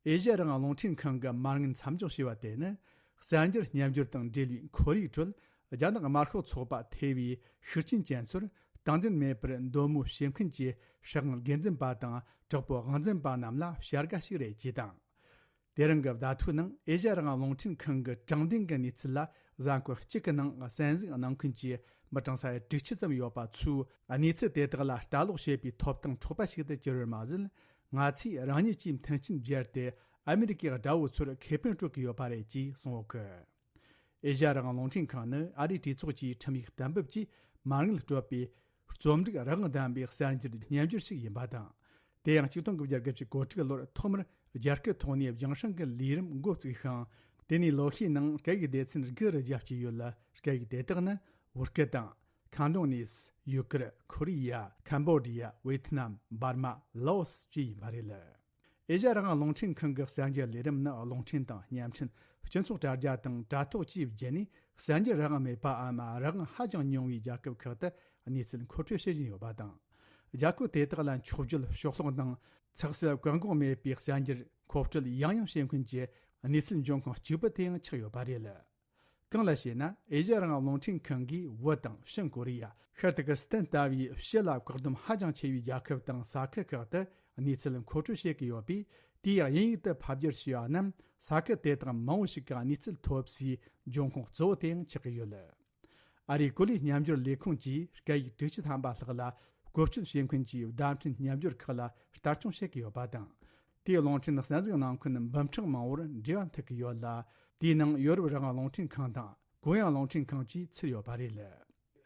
ཨེ་ཤ་ཡ་རང་དབང་རླུང་འཕྲིན་ཁང་གི་མ་དངུལ་མཚམས་འཇོག་བྱས་པ་དེ་ནི། གསར་འགྱུར་མཉམ་སྦྱོར་དང་འབྲེལ་བའི་ཁོར་ཡུག་ཁྲོད། རྒྱ་ནག་དམར་ཤོག་ཚོགས་པ་ཐེ་བའི་ཤུགས་རྐྱེན་ཅན་ཚོར་སྟངས་འཛིན་མེད་པར་འདོད་མོས་བྱེད་མཁན་གྱི་སྲིད་དབང་སྒེར་འཛིན་པ་དང་། དྲག་པོའི་དབང་འཛིན་པ་རྣམས་ལ་བྱ་དགའ་ཞིག་རེད་ཅེས་དང་། དེ་རིང་གི་བརྡ་ཐོའི་ནང་། ཨེ་ཤ་ཡ་རང་དབང་རླུང་འཕྲིན་ཁང་གི་དྲང་བདེན་གྱི་གནས་ཚུལ་ལ། གཟའ་འཁོར་གཅིག་གི་ནང་གསན་གཟིགས་གནང་མཁན་གྱི་མི་གྲངས་ས་ཡ་དྲུག་ཅུ་ཙམ་ཡོད་པ་ཚོས། གནས་ཚུལ་དེ་དག་ལ་ལྟ་ཀློག་བྱེད་པའི་ཐོབ་ཐང་འཕྲོག་པ་ཞིག་ཏུ་གྱུར་བར་མ་ཟད། ང་ཚོས་རང་ཉིད་ཀྱི་མཐུན་རྐྱེན་སྦྱར་ཏེ། ཨ་མི་རི་ཀའི་དགྲ་བོ་ཚོར་ཁེ་ཕན་སྤྲོད་ཀྱི་ཡོད་པ་རེད་ཅེས་གསུངས་ཡོད་གི། ཨེ་ཤ་ཡ་རང་དབང་རླུང་འཕྲིན་ཁང་ནི་ཨ་རིའི་གྲོས་ཚོགས་ཀྱི་ཁྲིམས་ཡིག་གཏན་འབེབས་ཀྱིས་མ་དངུལ་སྤྲོད་པའི་རྩོམ་སྒྲིག་རང་དབང་ལྡན་པའི་གསར་འགྱུར་སྙན་སྦྱོར་ཞིག་ཡིན་པ་དང་། དེ་ཡང་ཆིག་སྟོང་དགུ་བརྒྱ་དགུ་བཅུ་གོ་དྲུག་ལོར་ཐོག་མར་རྒྱ་སྐད་ཐོག་ནས་རྒྱང་སྲིང་གི་ལས་རིམ་འགོ་བཙུགས་ཤིང་། དེ་ནས་ལོ་ཤས་ནང་སྐད་ཡིག་སྡེ་ཚན་དགུ་རུ་རྒྱ་བསྐྱེད་ཡོད་ལ། སྐད་ཡིག་དེ་དག་ནི་བོད་སྐད་དང་། ཁ་འདོན་ནིས། ཡུ་གུར། ཁོ་རི་ཡ། ཁམ་བོ་ཌི་ཡ། ཝེ་ཐི་ནམ། འབར་མ། ལའོ་སི་བཅས་ཡིན་པ་རེད། ཨེ་ཤ་ཡ་རང་དབང་རླུང་འཕྲིན་ཁང་གི་གསར་འགྱུར་ལས་རིམ་ནི། རླུང་འཕྲིན་དང་བརྙན་འཕྲིན། སྤྱི་ཚོགས་དྲ་རྒྱ་དང་དྲ་ཐོག་བཅས་བརྒྱུད་ནས་གསར་འགྱུར་རང་དབང་མེད་པའམ་རང་དབང་ཧ་ཅང་ཉུང་བའི་རྒྱལ་ཁབ་ཁག་ཏུ་གནས་ཚུལ་མཁོ་སྤྲོད་བྱེད་བཞིན་ཡོད་པ་དང་། རྒྱལ་ཁབ་དེ་དག་ལ་འཁྱོག་བརྗོད། ཕྱོགས་ལྷུང་དང་ཚགས་སུ་བཀག་འགོག་མེད་པའི་གསར་འགྱུར་མཁོ་སྤྲོད་ཡང་ཡང་བྱེད་མཁན་གྱི་གནས་ཚུལ་འབྱུང་ཁུངས་གཅིག་པུ་དེ་ཡང་ཆགས་ཡོད་པ་རེད། གང་ལ་ཞེ་ན། ཨེ་ཤ་ཡ་རང་དབང་རླུང་འཕྲིན་ཁང་གིས་བོད་དང་ཤིན་ཀོ་རི་ཡ། ཤར་ཏུར་ཀི་སི་ཐན་ལྟ་བུའི་ཕྱི་ལ་བཀག་སྡོམ་ཧ་ཅང་ཆེ་བའི་རྒྱལ་ཁབ་དང་ས་ཁུལ་ཁག་ཏུ་གནས་ཚུལ་མཁོ་སྤྲོད་བྱེད་ཀྱི་ཡོད་པས། དེའི་དབྱིན་ཡིག་ཏུ་ཕབ་བསྒྱུར་བྱས་པ་རྣམས་ས་ཁུལ་དེ་དག་མང་བོ་ཞིག་གི་གནས་ཚུལ་ཐོབ་སའི་འབྱུང་ཁུངས་གཙོ་བོ་དེ་ཡང་ཆགས་ཀྱི་ཡོད། ཨ་རིའི་གོ་ལའི་མཉམ་སྦྱོར་ལས་ཁུངས་ཀྱིས་སྐད་ཡིག་དྲུག་ཅུ་ཐམ་པ་ལྷག་ལ་བཀོལ་སྤྱོད་བྱེད་མཁན་གྱི་བརྡ་འཕྲིན་མཉམ་སྦྱོར་ཁག་ལ་ལྟ་སྐྱོང་བྱེད་ཀྱི་ཡོད་པ་དང་། དེའི་རླུང་འཕྲིན་གསན་གཟིགས་གནང་མཁན་འབུམ་ཕྲག་མང་བོར་འབྲེལ་བ་མཐུད་ཀྱི་ཡོད་ལ། དེའི་ནང་ཡོ་རོབ་རང་དབང་རླུང་འཕྲིན་ཁང་དང་། གུང་དབྱང་རླུང་འཕྲིན་ཁང་བཅས་ཚུད་ཡོད་པ་རེད།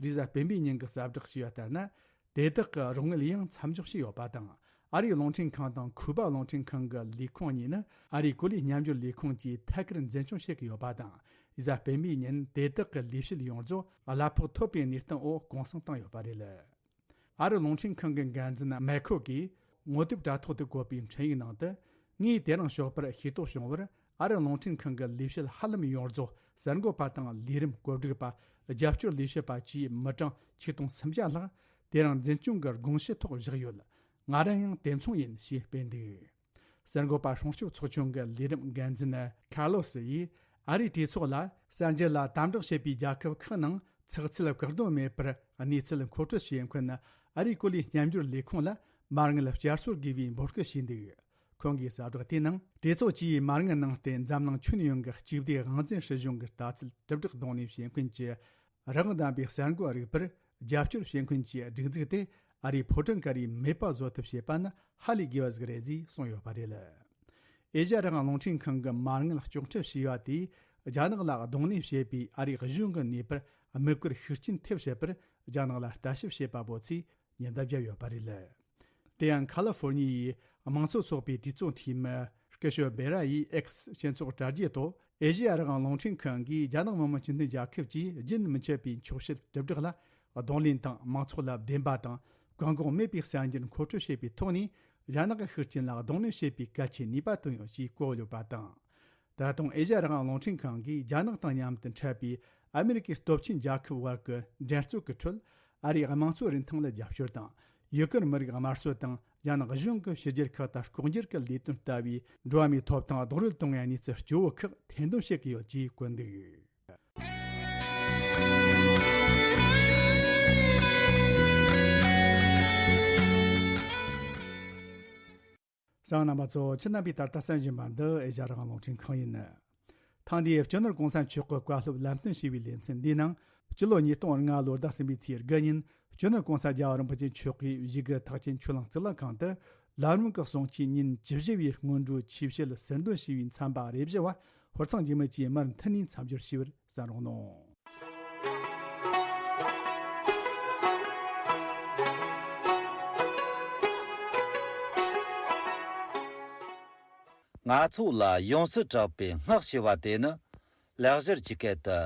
རེས་གཟའ་སྤེན་པའི་ཉིན་གྱི་གསལ་བསྒྲགས་ཞུས་པ་ལྟར་ན། དེ་དག་གི་རོགས་དངུལ་ཡང་མཚམས་འཇོག་བྱས་ཡོད་པ་དང་། ཨ་རིའི་རླུང་འཕྲིན་ཁང་དང་ཁུ་པ་རླུང་འཕྲིན་ཁང་གི་ལས་ཁུངས་གཉིས་ནི་ཨ་རིའི་གོ་ལའི་མཉམ་སྦྱོར་ལས་ཁུངས་ཀྱིས་ཐད་ཀར་འཛིན་སྐྱོང་བྱེད་ཀྱི་ཡོད་པ་དང་། རེས་གཟའ་སྤེན་པའི་ཉིན་དེ་དག་གི་ལས་བྱེད་ཡོངས་རྫོགས་གླ་ཕོགས་ཐོབ་པའི་གནས་སྟངས་འོག་གུང་སེང་བཏང་ཡོད་པ་རེད། ཨ་རི་རླུང་འཕྲིན་ཁང་གི་འགན་འཛིན་མེ་ཁོ་གིས་ངོ་དེབ་དྲ་ཐོག་ཏུ་བཀོད་པའི་འཕྲིན་ཡིག་ནང་དུ། ངས་དེ་རིང་ཞོགས་པར་ཤེས་རྟོགས་བྱུང་བར། ཨ་རི་རླུང་འཕྲིན་ཁང་གི་ལས་བྱེད་ཧ་ལམ་ཡོངས་རྫོགས་གསར་འགོད་པ་དང་ལས་རིམ་བཀོད་སྒྲིག་པ། རྒྱབ་སྐྱོར་ལས་བྱེད་པ་བཅས་མི་གྲངས་ཆིག་སྟོང་སུམ་བརྒྱ་ལྷག་དེ་རིང་འཛིན་སྐྱོང་གི་དགོངས་ཞུ་ཐོག་བཞག་ཡོད། ང་རང་ཡང་དེ་མཚུངས་ཡིན་ཞེས་སྤེལ་འདུག་གསར་འགོད་པ་སྲུང་སྐྱོབ་ཚོགས་ཆུང་གི་ལས་རིམ་འགན་འཛིན་ཁ་ལོ་སི་ཡིས། ཨ་རིའི་གྲོས་ཚོགས་ལ་གསར་འགྱུར་ལ་དམ་དྲག་བྱེད་པའི་རྒྱལ་ཁབ་ཁག་ནང་ཚགས་ཚུད་བཀག་སྡོམ་མེད་པར་གནས་ཚུལ་མཁོ་སྤྲོད་བྱེད་མཁན་ཨ་རིའི་ཀོ་ལི་མཉམ་འབྱོར་ལས་ཁུངས་ལ་མ་དངུལ་བསྐྱར་གསོ་དགོས་པའི་འབོད་སྐུལ་བྱས་འདུག་ཁོང་གིས་གསལ་བསྒྲགས་དེའི་ནང་། གྲོས་ཚོགས་ཀྱིས་མ་དངུལ་ནང་བསྟན་འཛམ་གླིང་ཁྱོན་ཡོངས་ཀྱི་གཅིག་བསྡུས་དབང་འཛིན་སྲིད་གཞུང་གི་ལྟ་ཚུལ་གྲུབ་འབྲས་གདོང་ལེན་བྱེད་མཁན་གྱི་རང་དབང་ལྡན་པའི་གསར་འགོད་རིག་པར་རྒྱབ་སྐྱོར་བྱེད་མཁན་གྱི་སྒྲིག་འཛུགས་དེ་ཨ་རིའི་ཕོ་བྲང་ཀ་རིའི་མེད་པ་བཟོ་ཐབས་བྱེད་པ་ནི་ཧ་ལས་དགོས་པ་ཟིག་རེད་ཅེས་གསུངས་ཡོད་པ་རེད། ཨེ་ཤ་ཡ་རང་དབང་རླུང་འཕྲིན་ཁང་གི་མ་དངུལ་གཅོག་འཕྲི་བྱས་པ་དེས་རྒྱ་ནག་ལ་གདོང་ལེན་བྱེད་པའི་ཨ་རིའི་གཞུང་གི་ནུས་པར་དམིགས་བཀར་ཤུགས་རྐྱེན་ཐེབས་བྱེད་པར་རྒྱ་ནག་ལ་ལྟ་ཞིབ་བྱེད་པ་པོ་ཚོས་ཉེན་བརྡ་བརྒྱབ་ཡོད་པ་རེད། དེ་ཡང་ཁ་ལི་ཧྥོར་ཉི་ཡའི་དམངས་གཙོ་ཚོགས་པའི་གྲོས་ཚོགས་འཐུས་མི་སྐུ་ཞབས་སྦེ་ར་ཡིས་ཨེག་སི་སྤྱི་ཚོགས་དྲ་རྒྱའི་ཐོག་ཨེ་ཤེ་ཡ་རང་དབང་རླུང་འཕྲིན་ཁང་གིས་རྒྱ་ནག་མི་དམངས་སྤྱི་མཐུན་རྒྱལ་ཁབ་ཀྱིས་རྒྱུན་མི་ཆད་པའི་འཁྱོག་བཤད་དྲིལ་བསྒྲགས་ལ་གདོང་ལེན་དང་། མང་ཚོགས་ལ་བདེན་པ་དང་བཀག་འགོག་མེད་པའི་གསར་འགྱུར་མཁོ་སྤྲོད་བྱེད་པའི་ཐོག་ནས་རྒྱ་ནག་གི་ཤུགས་རྐྱེན་ལ་གདོང་ལེན་བྱེད་པའི་གལ་ཆེའི་ནུས་པ་བཏོན་ཡོད་ཅེས་བཀོད་ཡོད་པ་དང་། ད་དུང་ཨེ་ཤེ་ཡ་རང་དབང་རླུང་འཕྲིན་ཁང་གིས་རྒྱ་ནག་དང་མཉམ་དུ་འཕྲད་པའི་ཨ་མེ་རི་ཀའི་སྟོབས་ཆེན་རྒྱལ་ཁབ་དབར་གྱི་འགྲན་རྩོད་ཀྱི་ཁྲོད། ཨ་རིའི་དམངས་གཙོ་རིན་ཐང་ལ་རྒྱབ་སྐྱོར་དང་། ཡུ་གུར་མི་རིགས་དམར་གསོད་དང་། རྒྱ་ནག་གཞུང་གི་ཕྱི་རྒྱལ་ཁག་ཏུ་ལྐོག་འགྱུར་གྱི་ལས་དོན་ལྟ་བུའི་འགྲོ་བ་མིའི་ཐོབ་ཐང་རྡོག་རོལ་གཏོང་བའི་གནས་ཚུལ་སྐྱོ་བོ་ཁག་ཐེར་འདོན་བྱེད་ཀྱི་ཡོད་ཅེས་བཀོད་འདུག་གསན་པ་རྣམ་པ་ཚོ། ཁྱེད་རྣམ་པས་ད་ལྟ་གསན་བཞིན་པ་འདི་ཨེ་ཤ་ཡ་རང་དབང་རླུང་འཕྲིན་ཁང་ཡིན། ཐེངས་འདིའི་སྤྱི་ནོར་གོང་ས་མཆོག་གི་བཀའ་སློབ་ལམ་སྟོན་ཞུས་པའི་ལེ་ཚན་འདིའི་ནང་། སྤྱི་ལོ་ཉིས་སྟོང་ལྔ་ལོར་ཟླ་གསུམ་པའི་ཚེས་དགུ་ཉིན་སྤྱི་ནོར་གོང་ས་རྒྱལ་བ་རིན་པོ་ཆེ་མཆོག་གིས་བཞུགས་སྒར་ཐེག་ཆེན་ཆོས་གླིང་གཙུག་ལག་ཁང་དུ་ལམ་རིམ་གྱི་གསུང་ཆོས་ཉིན་བཅུ་བཞི་པའི་སྔོན་འགྲོའི་ཆོས་བཤད་ཟུར་འདོན་ཞུས་པའི་མཚམས་པ་རེ་བཞི་བ་ཧོར་གཙང་འཇིགས་མེད་ཀྱིས་མར་མཐུད་ནས་མཚམས་སྦྱོར་ཞུས་པར་གསན་རོགས་གནང་། ང་ཚོ་ལ་ཡོངས་སུ་གྲགས་པའི་སྔགས་ཞེས་པ་དེ་ནི། ལེགས་སྦྱར་གྱི་སྐད་དུ།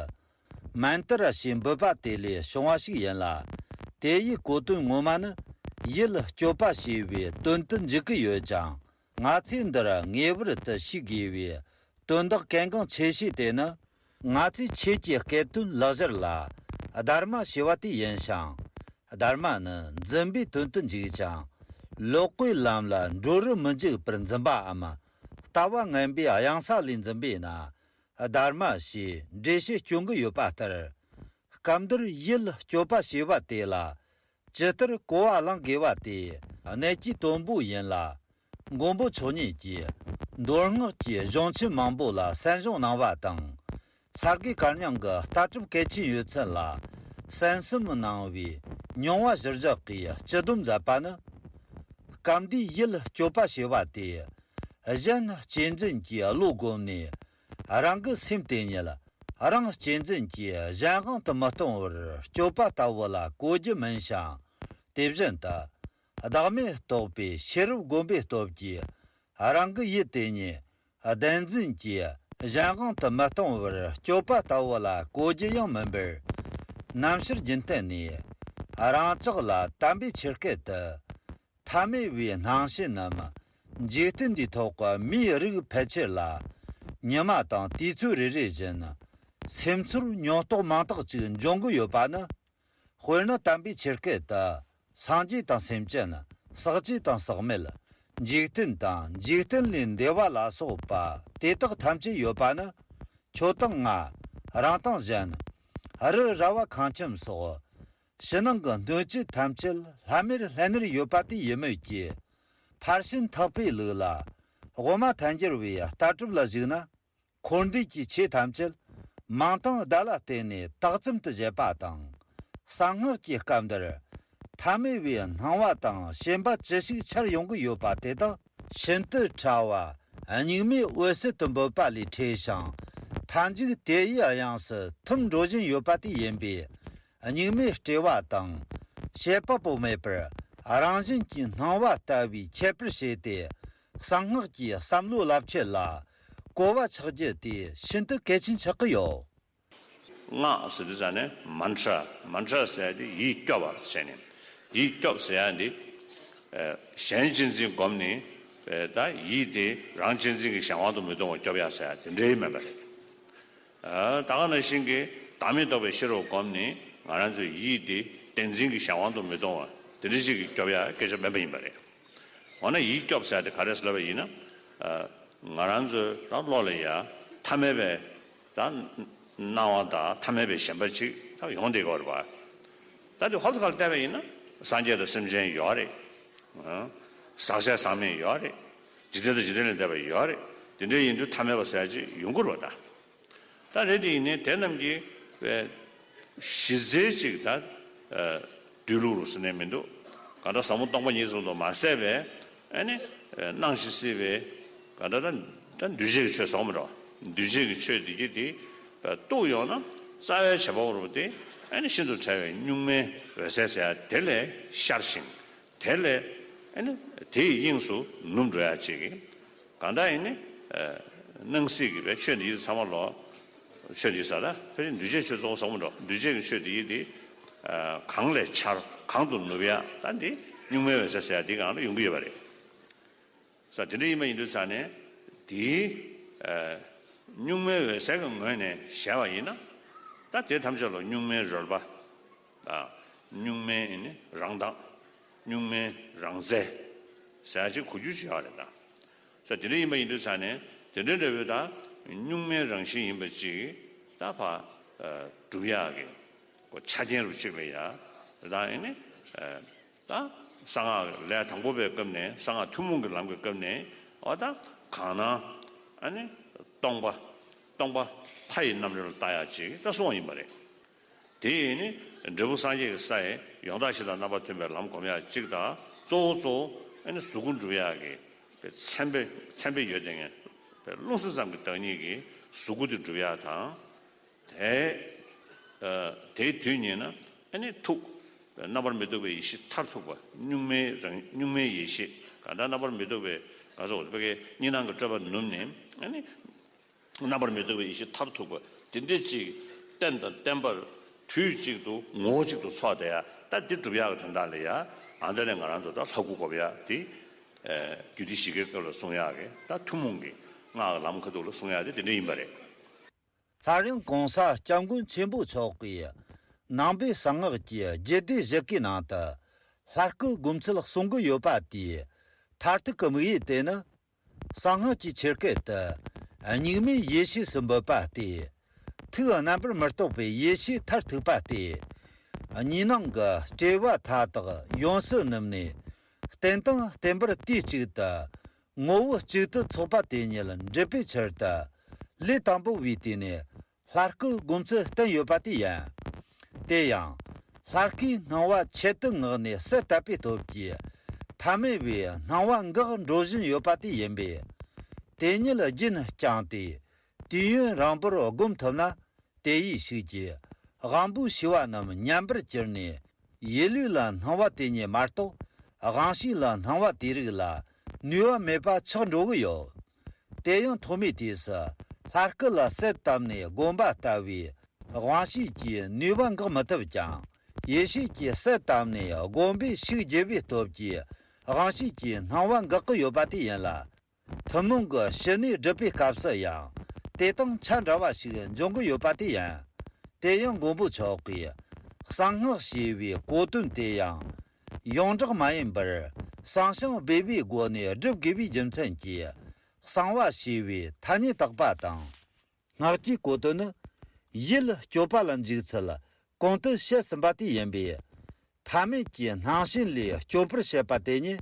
མནྟ་ར་ཞེས་འབོད་པ་དེ་ལས་བྱུང་བ་ཞིག་ཡིན་ལ། དེ་ཡི་གོ་དོན་ངོ་མ་ནི། ཡིད་སྐྱོབ་པ་ཞེས་པའི་དོན་དུ་འཇུག་གི་ཡོད་ཀྱང་། ང་ཚོས་འདིར་ངེས་པར་དུ་ཤེས་དགོས་པའི་དོན་དག་གལ་འགངས་ཆེ་ཤོས་དེ་ནི། ང་ཚོས་ཆོས་ཀྱི་སྐད་དོན་ལེགས་སྦྱར་ལ་སྡར་མ་ཞེས་པ་དེ་ཡིན་ཞིང་། སྡར་མ་ནི་འཛིན་པའི་དོན་དུ་འཇུག་ཅིང་། ལོག་པའི་ལམ་ལ་འགྲོ་རུ་མི་འཇུག་པར་འཛིན་པའམ། ལྟ་བ་ངན་པའི་གཡང་ས་ལས་འཛིན་པས་ན་སྡར་མ་ཞེས་འགྲེལ་བཤད་སྐྱོན་གྱི་ཡོད་པ་ལྟར། སྐབས་འདིར་ཡིད་སྐྱོབ་པ་ཞེས་པ་དེ་ལ་ཇི་ལྟར་གོ་བ་བླང་དགོས་པ་དེ་གནད་ཀྱི་དོན་པོ་ཡིན་ལ། མགོན་པོ་མཆོག་ཉིད་ཀྱིས་མདོ་སྔགས་ཀྱི་གཞུང་ཆེན་མང་པོ་ལ་གསན་སྦྱོང་གནང་བ་དང་། ས་དགེ་བཀའ་རྙིང་གི་ལྟ་གྲུབ་གལ་ཆེན་ཡོད་ཚད་ལ་གསན་བསམ་གནང་བའི་མྱོང་བ་གཞིར་བཞག་གིས་སྤྱི་སྡོམ་མཛད་པ་ནི། སྐབས་འདིའི་ཡིད་སྐྱོབ་པ་ཞེས་པ་དེ། གཞན་གཅེས་འཛིན་གྱི་བློ་བསྒོམས་ནས། རང་གི་སེམས་དེ་ཉིད་རང་གཅེས་འཛིན་གྱིས་གཞན་དབང་དུ་མི་གཏོང་བར་སྐྱོབ་པ་ལྟ་བུ་ལ་གོ་རྒྱུ་མིན་ཞིང་། དེ་བཞིན་དུ། བདག་མེད་རྟོགས་པའི་ཤེས་རབ་བསྒོམ་པའི་སྟོབས་ཀྱིས། རང་གི་ཡིད་དེ་ཉིད་བདེན་འཛིན་གྱིས་གཞན་དབང་དུ་མི་གཏོང་བར་སྐྱོབ་པ་ལྟ་བུ་ལ་གོ་རྒྱུ་ཡང་མིན་པར། རྣམ་དཔྱོད་རྒྱུན་གཏན་ནས་རང་ཅག་ལ་དམ་པའི་ཆོས་སྐད་དུ། ཐ་མལ་པའི་སྣང་ཞེན་ནམ་འཇིག་རྟེན་འདིའི་ཐོག་གི་མིའི་རིགས་ཕལ་ཆེར་ལ་ཉི་མ་དང་དུས་ཚོད་རེ་རེ་བཞིན་སེམས་ཚོར་མྱོང་རྟོག་མང་དག་ཅིག་འབྱུང་གི་ཡོད་པ་ནི། དཔེར་ན་དམ་པའི་ཆོས་སྐད་དུ། སངས་རྒྱས་དང་སེམས་ཅན། ཟག་བཅས་དང་ཟག་མེད། འཇིག་རྟེན་དང་འཇིག་རྟེན་ལས་འདས་པ་ལ་སོགས་པ་དེ་དག་ཐམས་ཅད་ཡོད་པ་ནི། ཁྱོད་དང་ང་། རང་དང་གཞན། རི་ར་བ་ཁང་ཁྱིམ་སོགས། ཕྱི་ནང་གི་སྣོད་བཅུད་ཐམས་ཅད་ལྷམ་མེར་ལྷན་ནེར་ཡོད་པ་དེ་ཡིན་མོད་ཀྱི། ཕར་ཕྱིན་ཐེག་པའི་ལུགས་ལ། དབུ་མ་ཐལ་འགྱུར་བའི་ལྟ་གྲུབ་ལ་གཞིགས་ན། འཁོར་འདས་ཀྱི་ཆོས་ཐམས་ཅད་མིང་དང་བརྡ་ལ་བརྟེན་ནས་དག་ཙམ་དུ་བྱེད་པ་དང་། གསང་སྔགས་ཀྱི་སྐབས་འདིར་ཐ་མལ་པའི་སྣང་བ་དང་ཞེན་པ་ཅི་ཞིག་འཆར་ཡོང་གི་ཡོད་པ་དེ་དག་ཤིན་ཏུ་ཕྲ་བ་གཉུག་མའི་འོད་གསལ་དུ་འབོད་པ་ལས་འཕྲོས་ཤིང་། མཐའ་མཇུག་དེ་ཡི་དབྱིངས་སུ་ཐིམ་འགྲོ་བཞིན་ཡོད་པ་དེ་ཡིན་པས། གཉུག་མའི་སྤྲོས་པ་དང་། བྱེད་པ་པོ་མེད་པར་རང་བཞིན་གྱིས་སྣང་བ་ལྟ་བུའི་ཁྱད་པར་ཕྱེ་སྟེ། གསང་སྔགས་ཀྱི་བསམ་བློའི་རླབས་ཆེན་ལ་གོ་བ་ཆགས་རྒྱུ་དེ་ཤིན་ཏུ་གལ་ཆེན་ཆགས་ཀྱི་ཡོད། སྔགས་ཟེར་དུས་ཙ་ནས་མན་ཏྲ། མན་ཏྲ་ཟེར་ཡ་དེ་ཡིད་སྐྱོབ་པ་ཟེར་ནས། ཡིད་སྐྱོབ་ཟེར་ཡ་དེ་གཞན་གཅེས་འཛིན་བསྒོམས་ནས། པས་ད་ཡིད་དེ་རང་གཅེས་འཛིན་གྱི་གཞན་དབང་དུ་མི་གཏོང་བར་སྐྱོབ་ཡ་ཟེར་ཡ་དེ་འདྲའི་མེད་པ་རེད། ཨ། ད་ག་ནང་བཞིན་གྱི་བདག་མེད་རྟོགས་པའི་ཤེས་རབ་བསྒོམས་ནས་ང་རང་ཚོའི་ཡིད་དེ་བདེན་འཛིན་གྱི་གཞན་དབང་དུ་མི་གཏོང་བར་དེ་འདྲ་ཞིག་གིས་སྐྱོབ་ཡ་སྐད་ཆ་མེད་པ་ཡིན་པ་རེད། འོ་ན་ཡིད་སྐྱོབ་ཟེར་ཡ་དེ་ག་རེ་ཟེར་ལབ་པ་ཡིན་ན། ཨ། ང་རང་ཚོའི་ད་བློ་ལ་ཡ་ཐ་མལ་པའི་ད་སྣང་བ་དང་ཐ་མལ་པའི་ཞེན་པ་ཅིག་ད་ཡོང་བསྡད་ཀྱི་ཡོད་རེད་པ། ད་དེ་ཧོབ་ཏེ་ག་ལ་བལྟས་པ་ཡིན་ན་སངས་རྒྱས་དང་སེམས་ཅན་ཡོད་རེད། ཨ། ཟག་བཅས་ཟག་མེད་ཡོད་རེད། འཇིག་རྟེན་དང་འཇིག་རྟེན་ལས་འདས་པ་ཡོད་རེད། དེ་འདྲ་ཡིན་དུས་ཐ་མལ་པ་ཟེར་ཡ་ཅིག་ཡོང་གི་རེད་པ་ད། ད་རེད་དེ་ཡིན་ནའི་དེ་རྣམས་ཀྱི་གཞི་རྩའི་ཅིག་ད་འདུས་ལུགས་རུ་ཟེར་ནས་མི་འདུག་གང་ལྟར་ཟབ་མོ་སྟོང་པ་ཉིད་ཙམ་དུ་མ་ཟད་པའི་ཨ་ནི་སྣང་ཞིང་སྲིད་པའི་གང་ལྟར་ད་ད་འདུས་བྱས་ཀྱི་ཆོས་ཟེར་མི་འདུག་འདུས་བྱས་ཀྱི་ཆོས་དེ་གྱིས་དེ་རྟོགས་ཡོང་ན་རྩ་བའི་བྱེད་པ་པོ་རུ་དེ་ཨ་ནི་ཤིན་ཏུ་ཕྲ་བའི་གཉུག་མའི་འོད་གསལ་ཟེར་ཡ་དེ་ལས་ཤར་ཞིང་། དེ་ལས་ཨ་ནི་དེའི་དབྱིངས་སུ་ནུབ་འགྲོ་ཡ་ཅིག་གིས་གང་ལྟར་ཨ་ནི་སྣང་སྲིད་ཀྱི་བའི་ཆོས་འདི་ཚང་མ་ལོ། ཆོས་འདི་ས་ལ་ཕལ་ཆེར་འདུས་བྱས་ཆོས་ཚོགས་བསམ་བློ་འདུས་བྱས་ཀྱི་ཆོས་འདི་ཡིན་ཏེ། གང་ལས་འཆར་གང་དུ་ནུབ་ཡ་ད་འདི་གཉུག་མའི་འོད་གསལ་ཟེར་ཡ་འདི་གང་ལ་ཡོང་གི་ཡོད་པ་རེད། ས་དེ་འདྲ་ཡིན་པ་ཡིན་དུས་ས་ནས་འདིའི་གཉུག་མའི་འོད་གསལ་གྱི་ངོས་ནས་བཞག་པ་ཡིན་ན། ད་དེ་ཐམས་ཅད་ལ་གཉུག་མའི་རོལ་པ། གཉུག་མའི་རང་མདངས། གཉུག་མའི་རང་རྩལ་ཟེར་ཡ་ཅིག་གོ་རྒྱུ་ཅིག་ཡོད་རེད་ད། ས་དེ་འདྲ་ཡིན་པ་ཡིན་དུས་ས་ནས་དེ་འདྲའི་འབྲས་བུ་དང་གཉུག་མའི་རང་བཞིན་ཡིན་པ་ཅིག་ད་ཕ་སྒྲུབ་ཡག་གི་ཆ་རྐྱེན་རུ་གཅིག་ལ་ཡ་རེད་ད། ཡིན་ནི་ད་གསང་སྔགས་ལས་དང་པོ་པའི་སྐབས་ནས་གསང་སྔགས་ཐུན་མོང་གི་ལམ་གྱི་སྐབས་ནས་འོ་ད་གང་སྣང་ཨ་ནི་སྟོང་པ་སྟོང་པ་ལྷ་ཡི་རྣམ་འགྲེལ་ལ་ལྟ་ཡག་ཅིག་ད་གསུངས་པ་ཡིན་པ་རེད། དེ་ཡིས་ནི་འབྲས་བུ་སངས་རྒྱས་ཀྱི་ས་ཡི་ཡང་དག་གཞི་དང་རྣམ་པར་མཐུན་པའི་ལམ་སྒོམ་ཡག་གཅིག་དང་གཙོ་བོ་གཙོ་བོ་ཨ་ནི་གཟུགས་སྐུ་འགྲུབ་ཡག་གི་པའི་མཚན་དཔེ་མཚན་དཔེ་ཡོད་དེ་ངས་པའི་རླུང་སེམས་ཙམ་གྱི་བདག་ཉིད་ཀྱི་གཟུགས་སྐུ་དེ་འགྲུབ་ཡག་དང་། དེ་དེའི་དུས་ཉིད་ན་ཨ་ནི་ཐུགས་རྣམ་པར་མི་རྟོག་པའི་ཡེ་ཤེས་མཐར་ཐུག་པ་གཉུག་མའི་རང་གཉུག་མའི་ཡེ་ཤེས་གང་ལྟར་རྣམ་པར་མི་རྟོག་པའི་ག་ཚོད་པའི་གཉིས་སྣང་གི་སྤྲོས་པ་ནུབ་ནས་ཨ་ནི། རྣམ་པར་མི་རྟོག་པའི་ཡེ་ཤེས་མཐར་ཐུག་པ་དེ་འདྲ་ཅིག་རྟེན་དང་བརྟེན་པར་དུས་གཅིག་ཏུ་ངོ་བོ་གཅིག་ཏུ་ཚོགས་བསྡད་ཡ་ད་འདི་སྒྲུབ་ཡག་གི་དོན་དག་ལ་ཡ་ཨ་འདི་ནས་ང་རང་ཚོ་ད་ལྷ་སྐུ་སྒོམ་ཡ་དེ་རྒྱུད་སྡེ་བཞི་ཀའི་སྐབས་ལ་གསུང་ཡག་གི་ད་ཐུན་མོང་གི་སྔགས་ཀྱི་ལམ་ཁ་ཐུག་ལ་གསུང་ཡག་དེ་དེ་འདྲ་ཡིན་པ་རེད། སླར་ཡང་གོང་ས་སྐྱབས་མགོན་ཆེན་པོ་མཆོག་གིས་ནང་པའི་གསང་སྔགས་ཀྱི་རྒྱུད་སྡེ་བཞི་ཀའི་ནང་དུ་ལྷ་སྐུ་སྒོམ་ཚུལ་གསུང་གི་ཡོད་པ་དེའི་མཐར་ཐུག་གི་དམིགས་ཡུལ་དེ་ནི། གསང་སྔགས་ཀྱི་ཆོས་སྐད་དུ་གཉུག་མའི་ཡེ་ཤེས་སུ་འབོད་པ་སྟེ། ཐུགས་རྣམ་པར་མི་རྟོག་པའི་ཡེ་ཤེས་མཐར་ཐུག་པ་སྟེ། གཉིས་སྣང་གི་སྤྲོས་པ་མཐའ་དག་ཡོངས་སུ་ནུབ་ནས་བརྟན་དང་བརྟན་པར་དུས་གཅིག་ཏུ་ངོ་བོ་གཅིག་ཏུ་ཚོགས་པ་དེ་ཉིད་འགྲུབ་པའི་ཕྱིར་དུ་ལས་དང་པོ་བའི་དུས་ནས་ལྷ་སྐུ་སྒོམ་ཚུལ་བསྟན་ཡོད་པ་དེ་ཡིན། དེ་ཡང་ལྷ་སྐུའི་སྣང་བ་ཆེད་དུ་མངགས་ནས་གསལ་བཏབ་པའི་སྟོབས་ཀྱིས་ཐ་མལ་བའི་སྣང་བ་འགག་འགྲོ་བཞིན་ཡོད་པ་དེ་ཡིན་པས། དེ་ཉིད་རྒྱུན་བསྐྱངས་ཏེ་དུས་ཡུན་རིང་པོར་སྒོམ་ཐུབ་ན། དེ་ཡི་ཤུགས་ཀྱིས་དབང་པོའི་ཤེས་པ་རྣམས་ཉམས་པར་གྱུར་ནས་ཡིད་ལུས་ལ་སྣང་བ་དེ་ཉིད་མ་གཏོགས་དབང་ཤེས་ལ་སྣང་བ་དེ་རིགས་ལ་ནུས་པ་མེད་པ་ཆགས་འགྲོ་གི་ཡོད། དེ་ཡང་ཐོག་མའི་དུས་སུ་ལྷ་སྐུ་ལ་གསལ་བཏབ་ནས་བསྒོམ་པ་ལྟ་བུའི་དབང་ཤེས་ཀྱིས་ནུས་པ་འགག་མི་ཐུབ་ཀྱང་ཡེ་ཤེས་ཀྱིས་གསལ་བཏབ་ནས་བསྒོམ་པའི་ཤུགས་རྒྱས་པའི་སྟོབས་ཀྱིས་དབང་ཤེས་ཀྱི་སྣང་བ་འགག་གི་ཡོད་པ་དེ་ཡིན་ལ། ཐུན་མོང་གི་ཞི་གནས་སྒྲུབ་པའི་སྐབས་སུ་ཡང་དེ་དང་ཆ་འདྲ་བ་ཞིག་འབྱུང་གི་ཡོད་པ་དེ་ཡིན། དེ་ཡང་མགོན་པོ་མཆོག་གིས་གསང་སྔགས་ཞེས་པའི་གོ་དོན་དེ་ཡང་ཡོངས་གྲགས་མ་ཡིན་པར་བསམ་བྱུང་སྦས་པའི་སྒོ་ནས་སྒྲུབ་དགོས་པའི་རྒྱུ་མཚན་གྱིས་གསང་བ་ཞེས་པའི་ཐ་སྙད་བཏགས་པ་དང་། སྔགས་ཀྱི་གོ་དོན་ནི་ཡིད་སྐྱོབ་པ་ལ་འཇུག་ཚུལ་གོང་དུ་བཤད་ཟིན་པ་དེ་ཡིན་པས། ཐ་མལ་གྱི་སྣང་ཞེན་ལས་སྐྱོབ་པར་བྱེད་པ་དེ་ཉིད་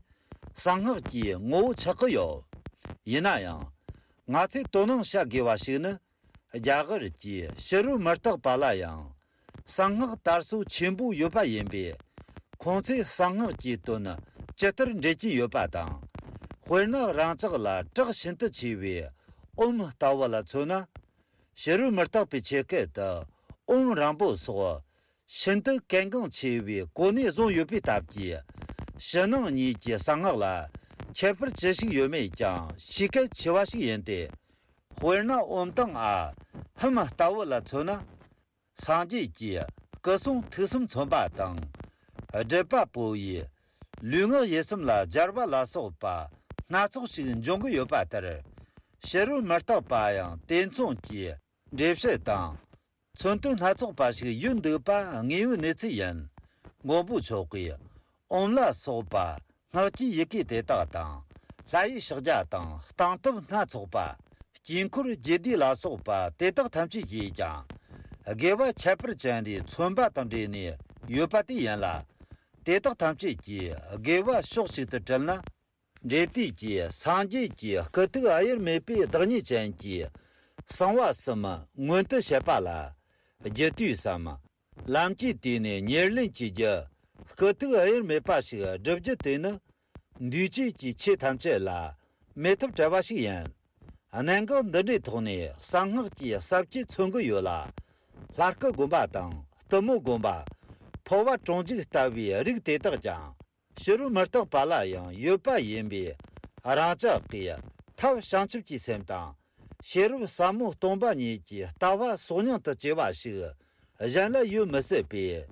གསང་སྔགས་ཀྱི་ངོ་བོ་ཆགས་ཀྱི་ཡོད། ཡིན་ན་ཡང་། ང་ཚོས་དོ་སྣང་བྱ་དགོས་པ་ཞིག་ནི། རྒྱ་གར་གྱི་ཕྱི་རོལ་མུ་སྟེགས་པ་ལ་ཡང་གསང་སྔགས་དར་སྲོལ་ཆེན་པོ་ཡོད་པ་ཡིན་པས། ཁོང་ཚོས་གསང་སྔགས་ཀྱི་དོན་ཇི་ལྟར་འགྲེལ་གྱིན་ཡོད་པ་དང་། དཔེར་ན་རང་ཅག་ལ་གྲགས་ཤིན་ཏུ་ཆེ་བའི་ཨོཾ་ལྟ་བུ་ལ་མཚོན་ན། ཕྱི་རོལ་མུ་སྟེགས་པའི་ཆོས་སྐད་དུ་ཨོཾ་རིང་པོ་སོགས། ཤིན་ཏུ་གལ་འགངས་ཆེ་བའི་གོ་གནས་བཟུང་ཡོད་པའི་སྟབས་ཀྱིས། ཕྱི་ནང་གཉིས་ཀྱི་གསང་སྔགས་ལ་ཁྱད་པར་ཅི་ཞིག་ཡོད་མེད་ཀྱང་ཤེས་གལ་ཆེ་བ་ཞིག་ཡིན་ཏེ། དཔེར་ན་ཨོཾ་དང་ཨ་ཧུཾ་ལྟ་བུ་ལ་མཚོན་ན། སངས་རྒྱས་ཀྱི་སྐུ་གསུང་ཐུགས་གསུམ་མཚོན་པ་དང་། སྒྲུབ་པ་པོ་ཡི་ལུས་ངག་ཡིད་གསུམ་ལ་སྦྱར་བ་ལ་སོགས་པ་ སྣ་ཚོགས་ཤིག་འབྱུང་གི་ཡོད་པ་ལྟར། ཕྱི་རོལ་མི་རྟག་པ་ཡང་དེ་མཚུངས་ཀྱི་འགྲེལ་བཤད་དང་། མཚོན་དོན་སྣ་ཚོགས་པ་ཞིག་ཡོད་འདུག་པ་དངོས་ཡོད་གནས་ཚུལ་ཡིན། མགོན་པོ་མཆོག་གིས་ཨོཾ་ལ་སོགས་པ་སྔགས་ཀྱི་ཡི་གེ་དེ་དག་དང་། ལྷ་ཡི་ཕྱག་རྒྱ་དང་སྟེང་ཐབས་སྣ་ཚོགས་པ། དཀྱིལ་འཁོར་རྒྱུད་སྡེ་ལ་སོགས་པ་དེ་དག་ཐམས་ཅད་ཀྱིས་ཀྱང་དགེ་བ་ཁྱད་པར་ཅན་རེ་མཚོན་པ་དང་འབྲེལ་ནས་ཡོད་པ་དེ་ཡིན་ལ། དེ་དག་ཐམས་ཅད་ཀྱིས་དགེ་བ་ཕྱོགས་གཅིག་ཏུ་དྲིལ་ན། འབྲེལ་དུས་ཀྱི་སངས་རྒྱས་ཀྱི་སྐུ་ཐུགས་དབྱེར་མེད་པའི་བདག་ཉིད་ཅན་གྱི་གསང་བ་གསུམ་མངོན་དུ་བྱེད་པ་ལ། རྒྱུ་དུས་སམ། ལམ་གྱི་དུས་ནས་ཉེར་ལེན་གྱི་རྒྱུ། སྐུ་ཐུགས་དབྱེར་མེད་པ་ཞིག་བསྒྲུབ་རྒྱུ་དེ་ནི། འདུས་བྱས་ཀྱི་ཆོས་ཐམས་ཅད་ལ་མེད་ཐབས་བྲལ་བ་ཞིག་ཡིན། གནད་འགག་འདི་འདྲའི་ཐོག་ནས་གསང་སྔགས་ཀྱི་ཟབ་ཁྱད་མཚོན་གྱི་ཡོད་ལ། ལྷ་སྐུ་དགོན་པ་དང་གཏུམ་མོ་དགོན་པ། འཕོ་བ་གྲོང་འཇུག་ལྟ་བུའི་རིགས་དེ་དག་ཀྱང་། ཕྱི་རོལ་མི་རྟག་པ་ལ་ཡང་ཡོད་པ་ཡིན་པས། རང་ཅག་གིས་ཐབས་བྱང་ཆུབ་ཀྱི་སེམས་དང་། ཤེས་རབ་ཟབ་མོ་སྟོང་པ་ཉིད་ཀྱི་ལྟ་བ་གསོག་སྙིང་དུ་བྱེད་པ་ཞིག་གཞན་ལ་ཡོད་མི་སྲིད་པས།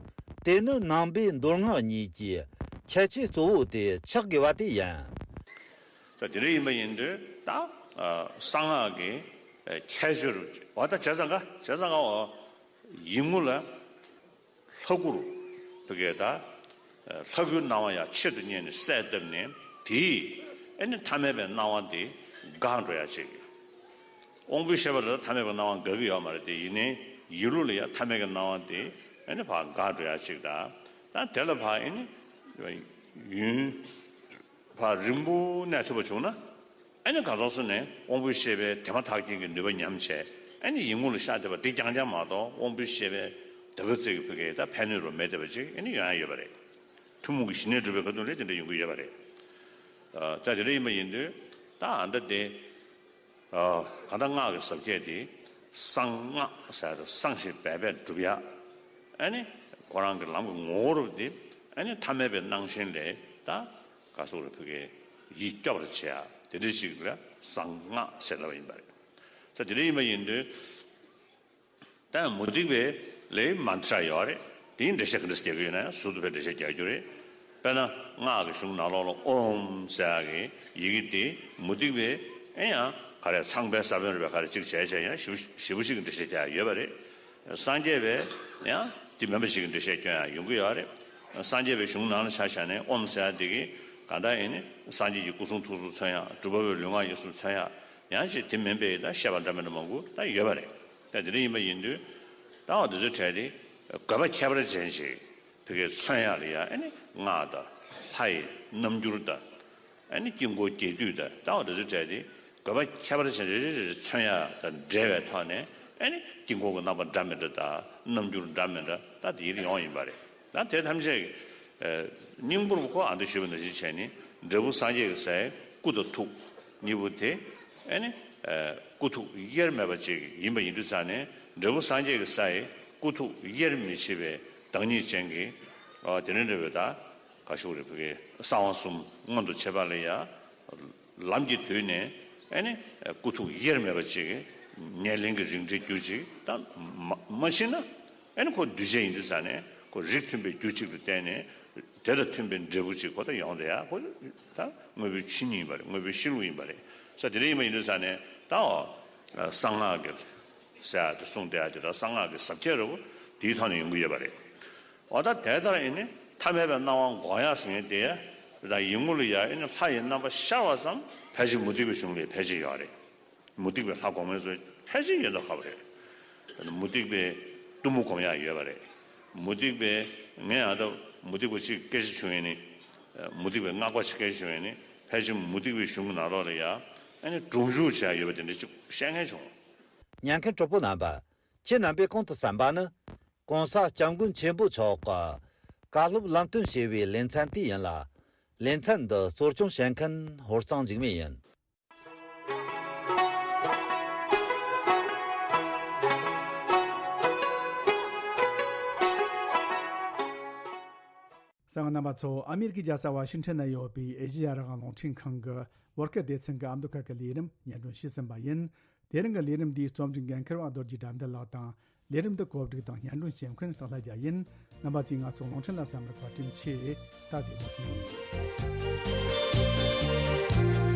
དེ་ནི་ནང་པའི་མདོ་སྔགས་གཉིས་ཀྱི་ཁྱད་ཆོས་གཙོ་བོ་དེ་ཆགས་དགོས་པ་དེ་ཡིན། ད་དེ་འདྲ་ཡིན་པ་ཡིན་དུས་ད་གསང་སྔགས་ཀྱི་ཁྱད་ཆོས་རུ། འོ་ད་བྱས་ཙང་ག་བྱས་ཙང་ག་འོ། ཡིད་ངོ་ལ་ལྷ་སྐུར་ཕ་གིར་ད་ལྷ་སྐུའི་སྣང་བ་ཡང་ཆེད་དུ་གཉེར་ནས་གསལ་བཏབ་ནས། དེས་ཨེ་ནི་ཐ་མལ་པའི་སྣང་བ་དེ་འགག་འགྲོ་ཡ་ཅིག་དབང་པོའི་ཤེས་པ་ལ་ཐ་མལ་པའི་སྣང་བ་འགག་གི་ཡོད་མ་རེད་དེ། ཡིན་ནའི་ཡིད་ལུགས་ལ་ཡང་ཐ་མལ་གྱི་སྣང་བ་དེ་ཨེ་ནི་ཕར་འགག་འགྲོ་ཡ་ཅིག་དང་། ད་དེ་ལ་ཕར་ཨེ་ནི་ཡུན་ཕར་རིང་པོ་གནས་ཐུབ་པ་བྱུང་ན། ཨ་ནི་གང་ཟག་སུ་ནས་དབང་པོའི་ཤེས་པའི་དེ་མ་ཐག་རྐྱེན་གྱི་ནུས་པ་ཉམས་བྱས། ཨ་ནི་ཡིད་ངོ་ལ་ཤར་བསྡད་པ་དེ་རྐྱང་རྐྱང་མ་གཏོགས། དབང་པོའི་ཤེས་པའི་དེ་ག་ཙིག་གི་ཕ་གིའི་ད་ཕན་གནོད་རུ་མེད་བསྡད་པ་ཅིག་ཨ་ནི་ཡོང་ཡ་ཡོད་པ་རེད། ཐུན་མོང་གི་ཞི་གནས་སྒྲུབ་པའི་ཁ་ཐུག་ལས་དེ་འདྲ་ཡོང་གི་ཡོད་པ་རེད། ད་དེ་འདྲ་ཡིན་པ་ཡིན་དུས་ད་ཨ་ད་དེ་གང་ལྟར་སྔགས་ཀྱི་ཟབ་ཁྱད་དེ་གསང་སྔགས་ཟེར་ཡ་ད་གསང་ཞིང་སྦས་པས་སྒྲུབ་ཡ། ཨ་ནི་ཁོ་རང་གི་ལམ་གྱི་ངོ་བོ་རུ་དེ་ཨ་ནི་ཐ་མལ་པའི་སྣང་ཞེན་ལས་ད། ག་སོགས་རེ་ཕ་གིའི་ཡིད་སྐྱོབ་པར་བྱེད་ཡ་དེ་འདྲ་ཞིག་ལ་གསང་སྔགས་ཟེར་ལབ་པ་ཡིན་པ་རེད། ད་དེ་འདྲ་ཡིན་པ་ཡིན་དུས་ད་མུ་སྟེགས་པའི་ལའི་མན་ཏྲ་ཡོད་རེད། དེའི་འགྲེལ་བཤད་ག་འདྲ་རྒྱག་གི་ཡོད་ན་ཡང་ཟུར་དུ་ཕར་འགྲེལ་བཤད་རྒྱག་རྒྱུ་རེད། དཔེར་ན་སྔགས་ཀྱི་གཞུང་ནང་ལོགས་ལ་ཨོཾ་ཟེར་ཡ་གི་ཡི་གེ་དེ་མུ་སྟེགས་པའི་ཨེ་ཡང་ག་རེ་ཚངས་པའི་ས་བོན་རེད་པས་ག་རེ་གཅིག་བྱས་བྱས་ཡང་ཞེ་པོ་ཞེ་པོ་ཞིག་གི་འགྲེལ་བཤད་རྒྱག་ཡ་ཡོད་པ་རེད། སངས་རྒྱས་པས་ཡང་དེ་མིན་པ་ཞིག་གི་འགྲེལ་བཤད་སྐྱོན་ཡང་ཡོང་གི་ཡོད་རེད། སངས་རྒྱས་པའི་གཞུང་ནང་ལ་ཆ་བཞག་ནས་ཨོཾ་ཟེར་ཡ་དེ་གིས་གང་ལྟར་ཡིན་ནི་སངས་རྒྱས་ཀྱི་སྐུ་གསུང་ཐུགས་སུ་མཚོན་ཡ། གྲུབ་པ་པོའི་ལུས་ངག་ཡིད་གསུམ་མཚོན་ཡ། ཡང་ཅིག་དེ་མིན་པའི་ད་བཤད་པ་འདྲ་མི་འདྲ་མང་པོ་ད་ཡོད་པ་རེད། ད་དེ་འདྲ་ཡིན་པ་ཡིན་དུས་ད་འོ་དེ་ཚོའི་གྲས་དེ་དགོས་པ་ཁྱད་པར་ཅན་ཞིག་ཕ་གིར་མཚོན་ཡ་ལ་ཡ་ཨ་ནི་སྔགས་དང་ལྷ་ཡི་རྣམ་འགྱུར་དང་། ཨ་ནི་དཀྱིལ་འཁོར་རྒྱས་བསྡུས་དང་ད་འོ་དེ་ཚོའི་གྲས་དེ་དགོས་པ་ཁྱད་པར་ཅན་རེ་རེ་རེ་རེ་མཚོན་ཡ་དང་འབྲེལ་བའི་ཐོག་ནས། ཨ་ནི་དཀྱིལ་འཁོར་གྱི་རྣམ་པ་འདྲ་མི་འདྲ་དང་རྣམ་འགྱུར་འདྲ་མི་འདྲ་ད་དེ་ཡིན་ཡོང་ཡིན་པ་རེད། ད་དེ་ཐམས་ཅད་ཀྱི་སྙིང་པོར་ཁོ་ཨ་འདི་ཞུས་པ་ནང་བཞིན་བྱས་ནས་འབྲས་བུ་སངས་རྒྱས་ཀྱི་སའི་སྐུ་དང་ཐུགས་གཉིས་པོ་དེ། ཨ་ནི་སྐུ་ཐུགས་དབྱེར་མེད་པ་ཅིག་ཡིན་པ་ཡིན་དུས་ཙང་ནས་འབྲས་བུ་སངས་རྒྱས་ཀྱི་སའི་སྐུ་ཐུགས་དབྱེར་མི་ཕྱེད་པའི་བདག་ཉིད་ཅན་གྱི་དེ་ནི་འབྲས་བུ་ད། ག་ཤུག་རེ་ཕ་གིའི་གསང་བ་གསུམ་མངོན་དུ་བྱེད་པ་ལ་ཡ། ལམ་གྱི་དུས་ནས་ཨེ་ནི་སྐུ་ཐུགས་དབྱེར་མེད་པ་ཅིག་ཉེར་ལེན་གྱི་རིགས་འགྲེའི་རྒྱུ་ཅིག་ད་མ་མ་ཤེས་ན། ཨེ་ནི་ཁོ་གདུལ་བྱ་ཡིན་དུས་ཙང་ནས་ཁོ་རིགས་མཐུན་པའི་རྒྱུ་གཅིག་ཏུ་བསྟན་ནས་དེ་དང་མཐུན་པའི་འབྲས་བུ་ཅིག་ཁོ་ད་ཡོང་དེ་ཡ་ཁོ་ད་དངོས་པོའི་ཆོས་ཉིད་ཡིན་པ་རེད། དངོས་པོའི་གཤིས་ལུགས་ཡིན་པ་རེད། ས་དེ་འདྲ་ཡིན་པ་ཡིན་དུས་ཙང་ནས་ད་འོ་གསང་སྔགས་ཀྱི་ཟེར་ཡ་དེ་གསུངས་བསྡད་ཡ་དེ་ད་གསང་སྔགས་ཀྱི་ཟབ་ཁྱད་རེད་པོ་དེའི་ཐོག་ནས་ཡོང་གི་ཡོད་པ་རེད། འོ་ད་དེ་ལྟར་ཨེ་ནི་ཐ་མལ་པའི་སྣང་བ་འགོག་ཡག་ཟེར་མཁན་དེ་ད་ཡིད་ངོ་ལ་ཡ་ཨེ་ནི་ལྷ་ཡི་རྣམ་པ་ཤར་བ་ཙམ་ཕལ་ཆེར་མུ་སྟེགས་པའི་གཞུང་ལས་ཕལ་ཆེར་ཡོད་རེད། མུ་སྟེགས་པའི་ལྷ་སྒོམ་མཁན་ཚོ་ཕལ་ཆེར་ཡོད་མདོག་ཁ་པོ་རེད། ད་མུ་སྟེགས་པའི་གཏུམ་མོ་སྒོམ་ཡག་ཡོད་པ་རེད། མུ་སྟེགས་པའི་ངས་ཨ་ད་མུ་སྟེགས་པ་གཅིག་སྐད་ཆ་བྱུང་ཡིན་ནི། མུ་སྟེགས་པའི་སྔགས་པ་གཅིག་སྐད་ཆ་བྱུང་ཡིན་ནི་ཕལ་ཆེར་མུ་སྟེགས་པའི་གཞུང་གི་ནང་ལོགས་ལ་ཡ་ཨེ་ནི་སྒྲུབ་འཇུག་བྱེད་ཡག་ཡོད་པ་དེ་འདྲ་གཅིག་བཤད་མཁན་བྱུང་། ཉན་མཁན་གྲོགས་པོ་རྣམ་པ། ཁྱེད་རྣམ་པས་གོང་དུ་གསན་པ་ནི། ྋགོང་ས་ྋསྐྱབས་མགོན་ཆེན་པོ་མཆོག་གི་བཀའ་སློབ་ལམ་སྟོན་ཞེས་པའི་ལེ་ཚན་དེ་ཡིན་ལ། ལེ་ཚན་འདི་གཙོ་སྐྱོང་བྱེད་མཁན་ཧོར་གཙང་འཇིགས་མེད་ཡིན། གསན་པ་རྣམ་པ་ཚོ། ཨ་མེ་རི་ཁའི་རྒྱལ་ས་ཝ་ཤིང་ཊོན་ན་ཡོད་པའི་ཨེ་ཤེ་ཡ་རང་དབང་རླུང་འཕྲིན་ཁང་གི་བོད་སྐད་སྡེ་ཚན་གྱི་ཨ་མདོ་ཁ་གི་ལས་རིམ་སྙན་སྒྲོན་ཞུས་ཟིན་པ་ཡིན། དེ་རིང་གི་ལས་རིམ་འདིའི་རྩོམ་སྒྲིག་འགན་འཁུར་བ་རྡོ་རྗེ་དགྲ་འདུལ་ལགས་དང་། ལས་རིམ་འདི་གོ་སྒྲིག་དང་སྙན་སྒྲོན་བྱེད་མཁན་ཏོང་ལྷ་རྒྱལ་ཡིན། རྣམ་པ་ཚོས་ང་ཚོ་རླུང་འཕྲིན་ལ་གསན་པར་བཀའ་དྲིན་ཆེ། ད་དེ་ལྟ་ཞིག་ཡིན།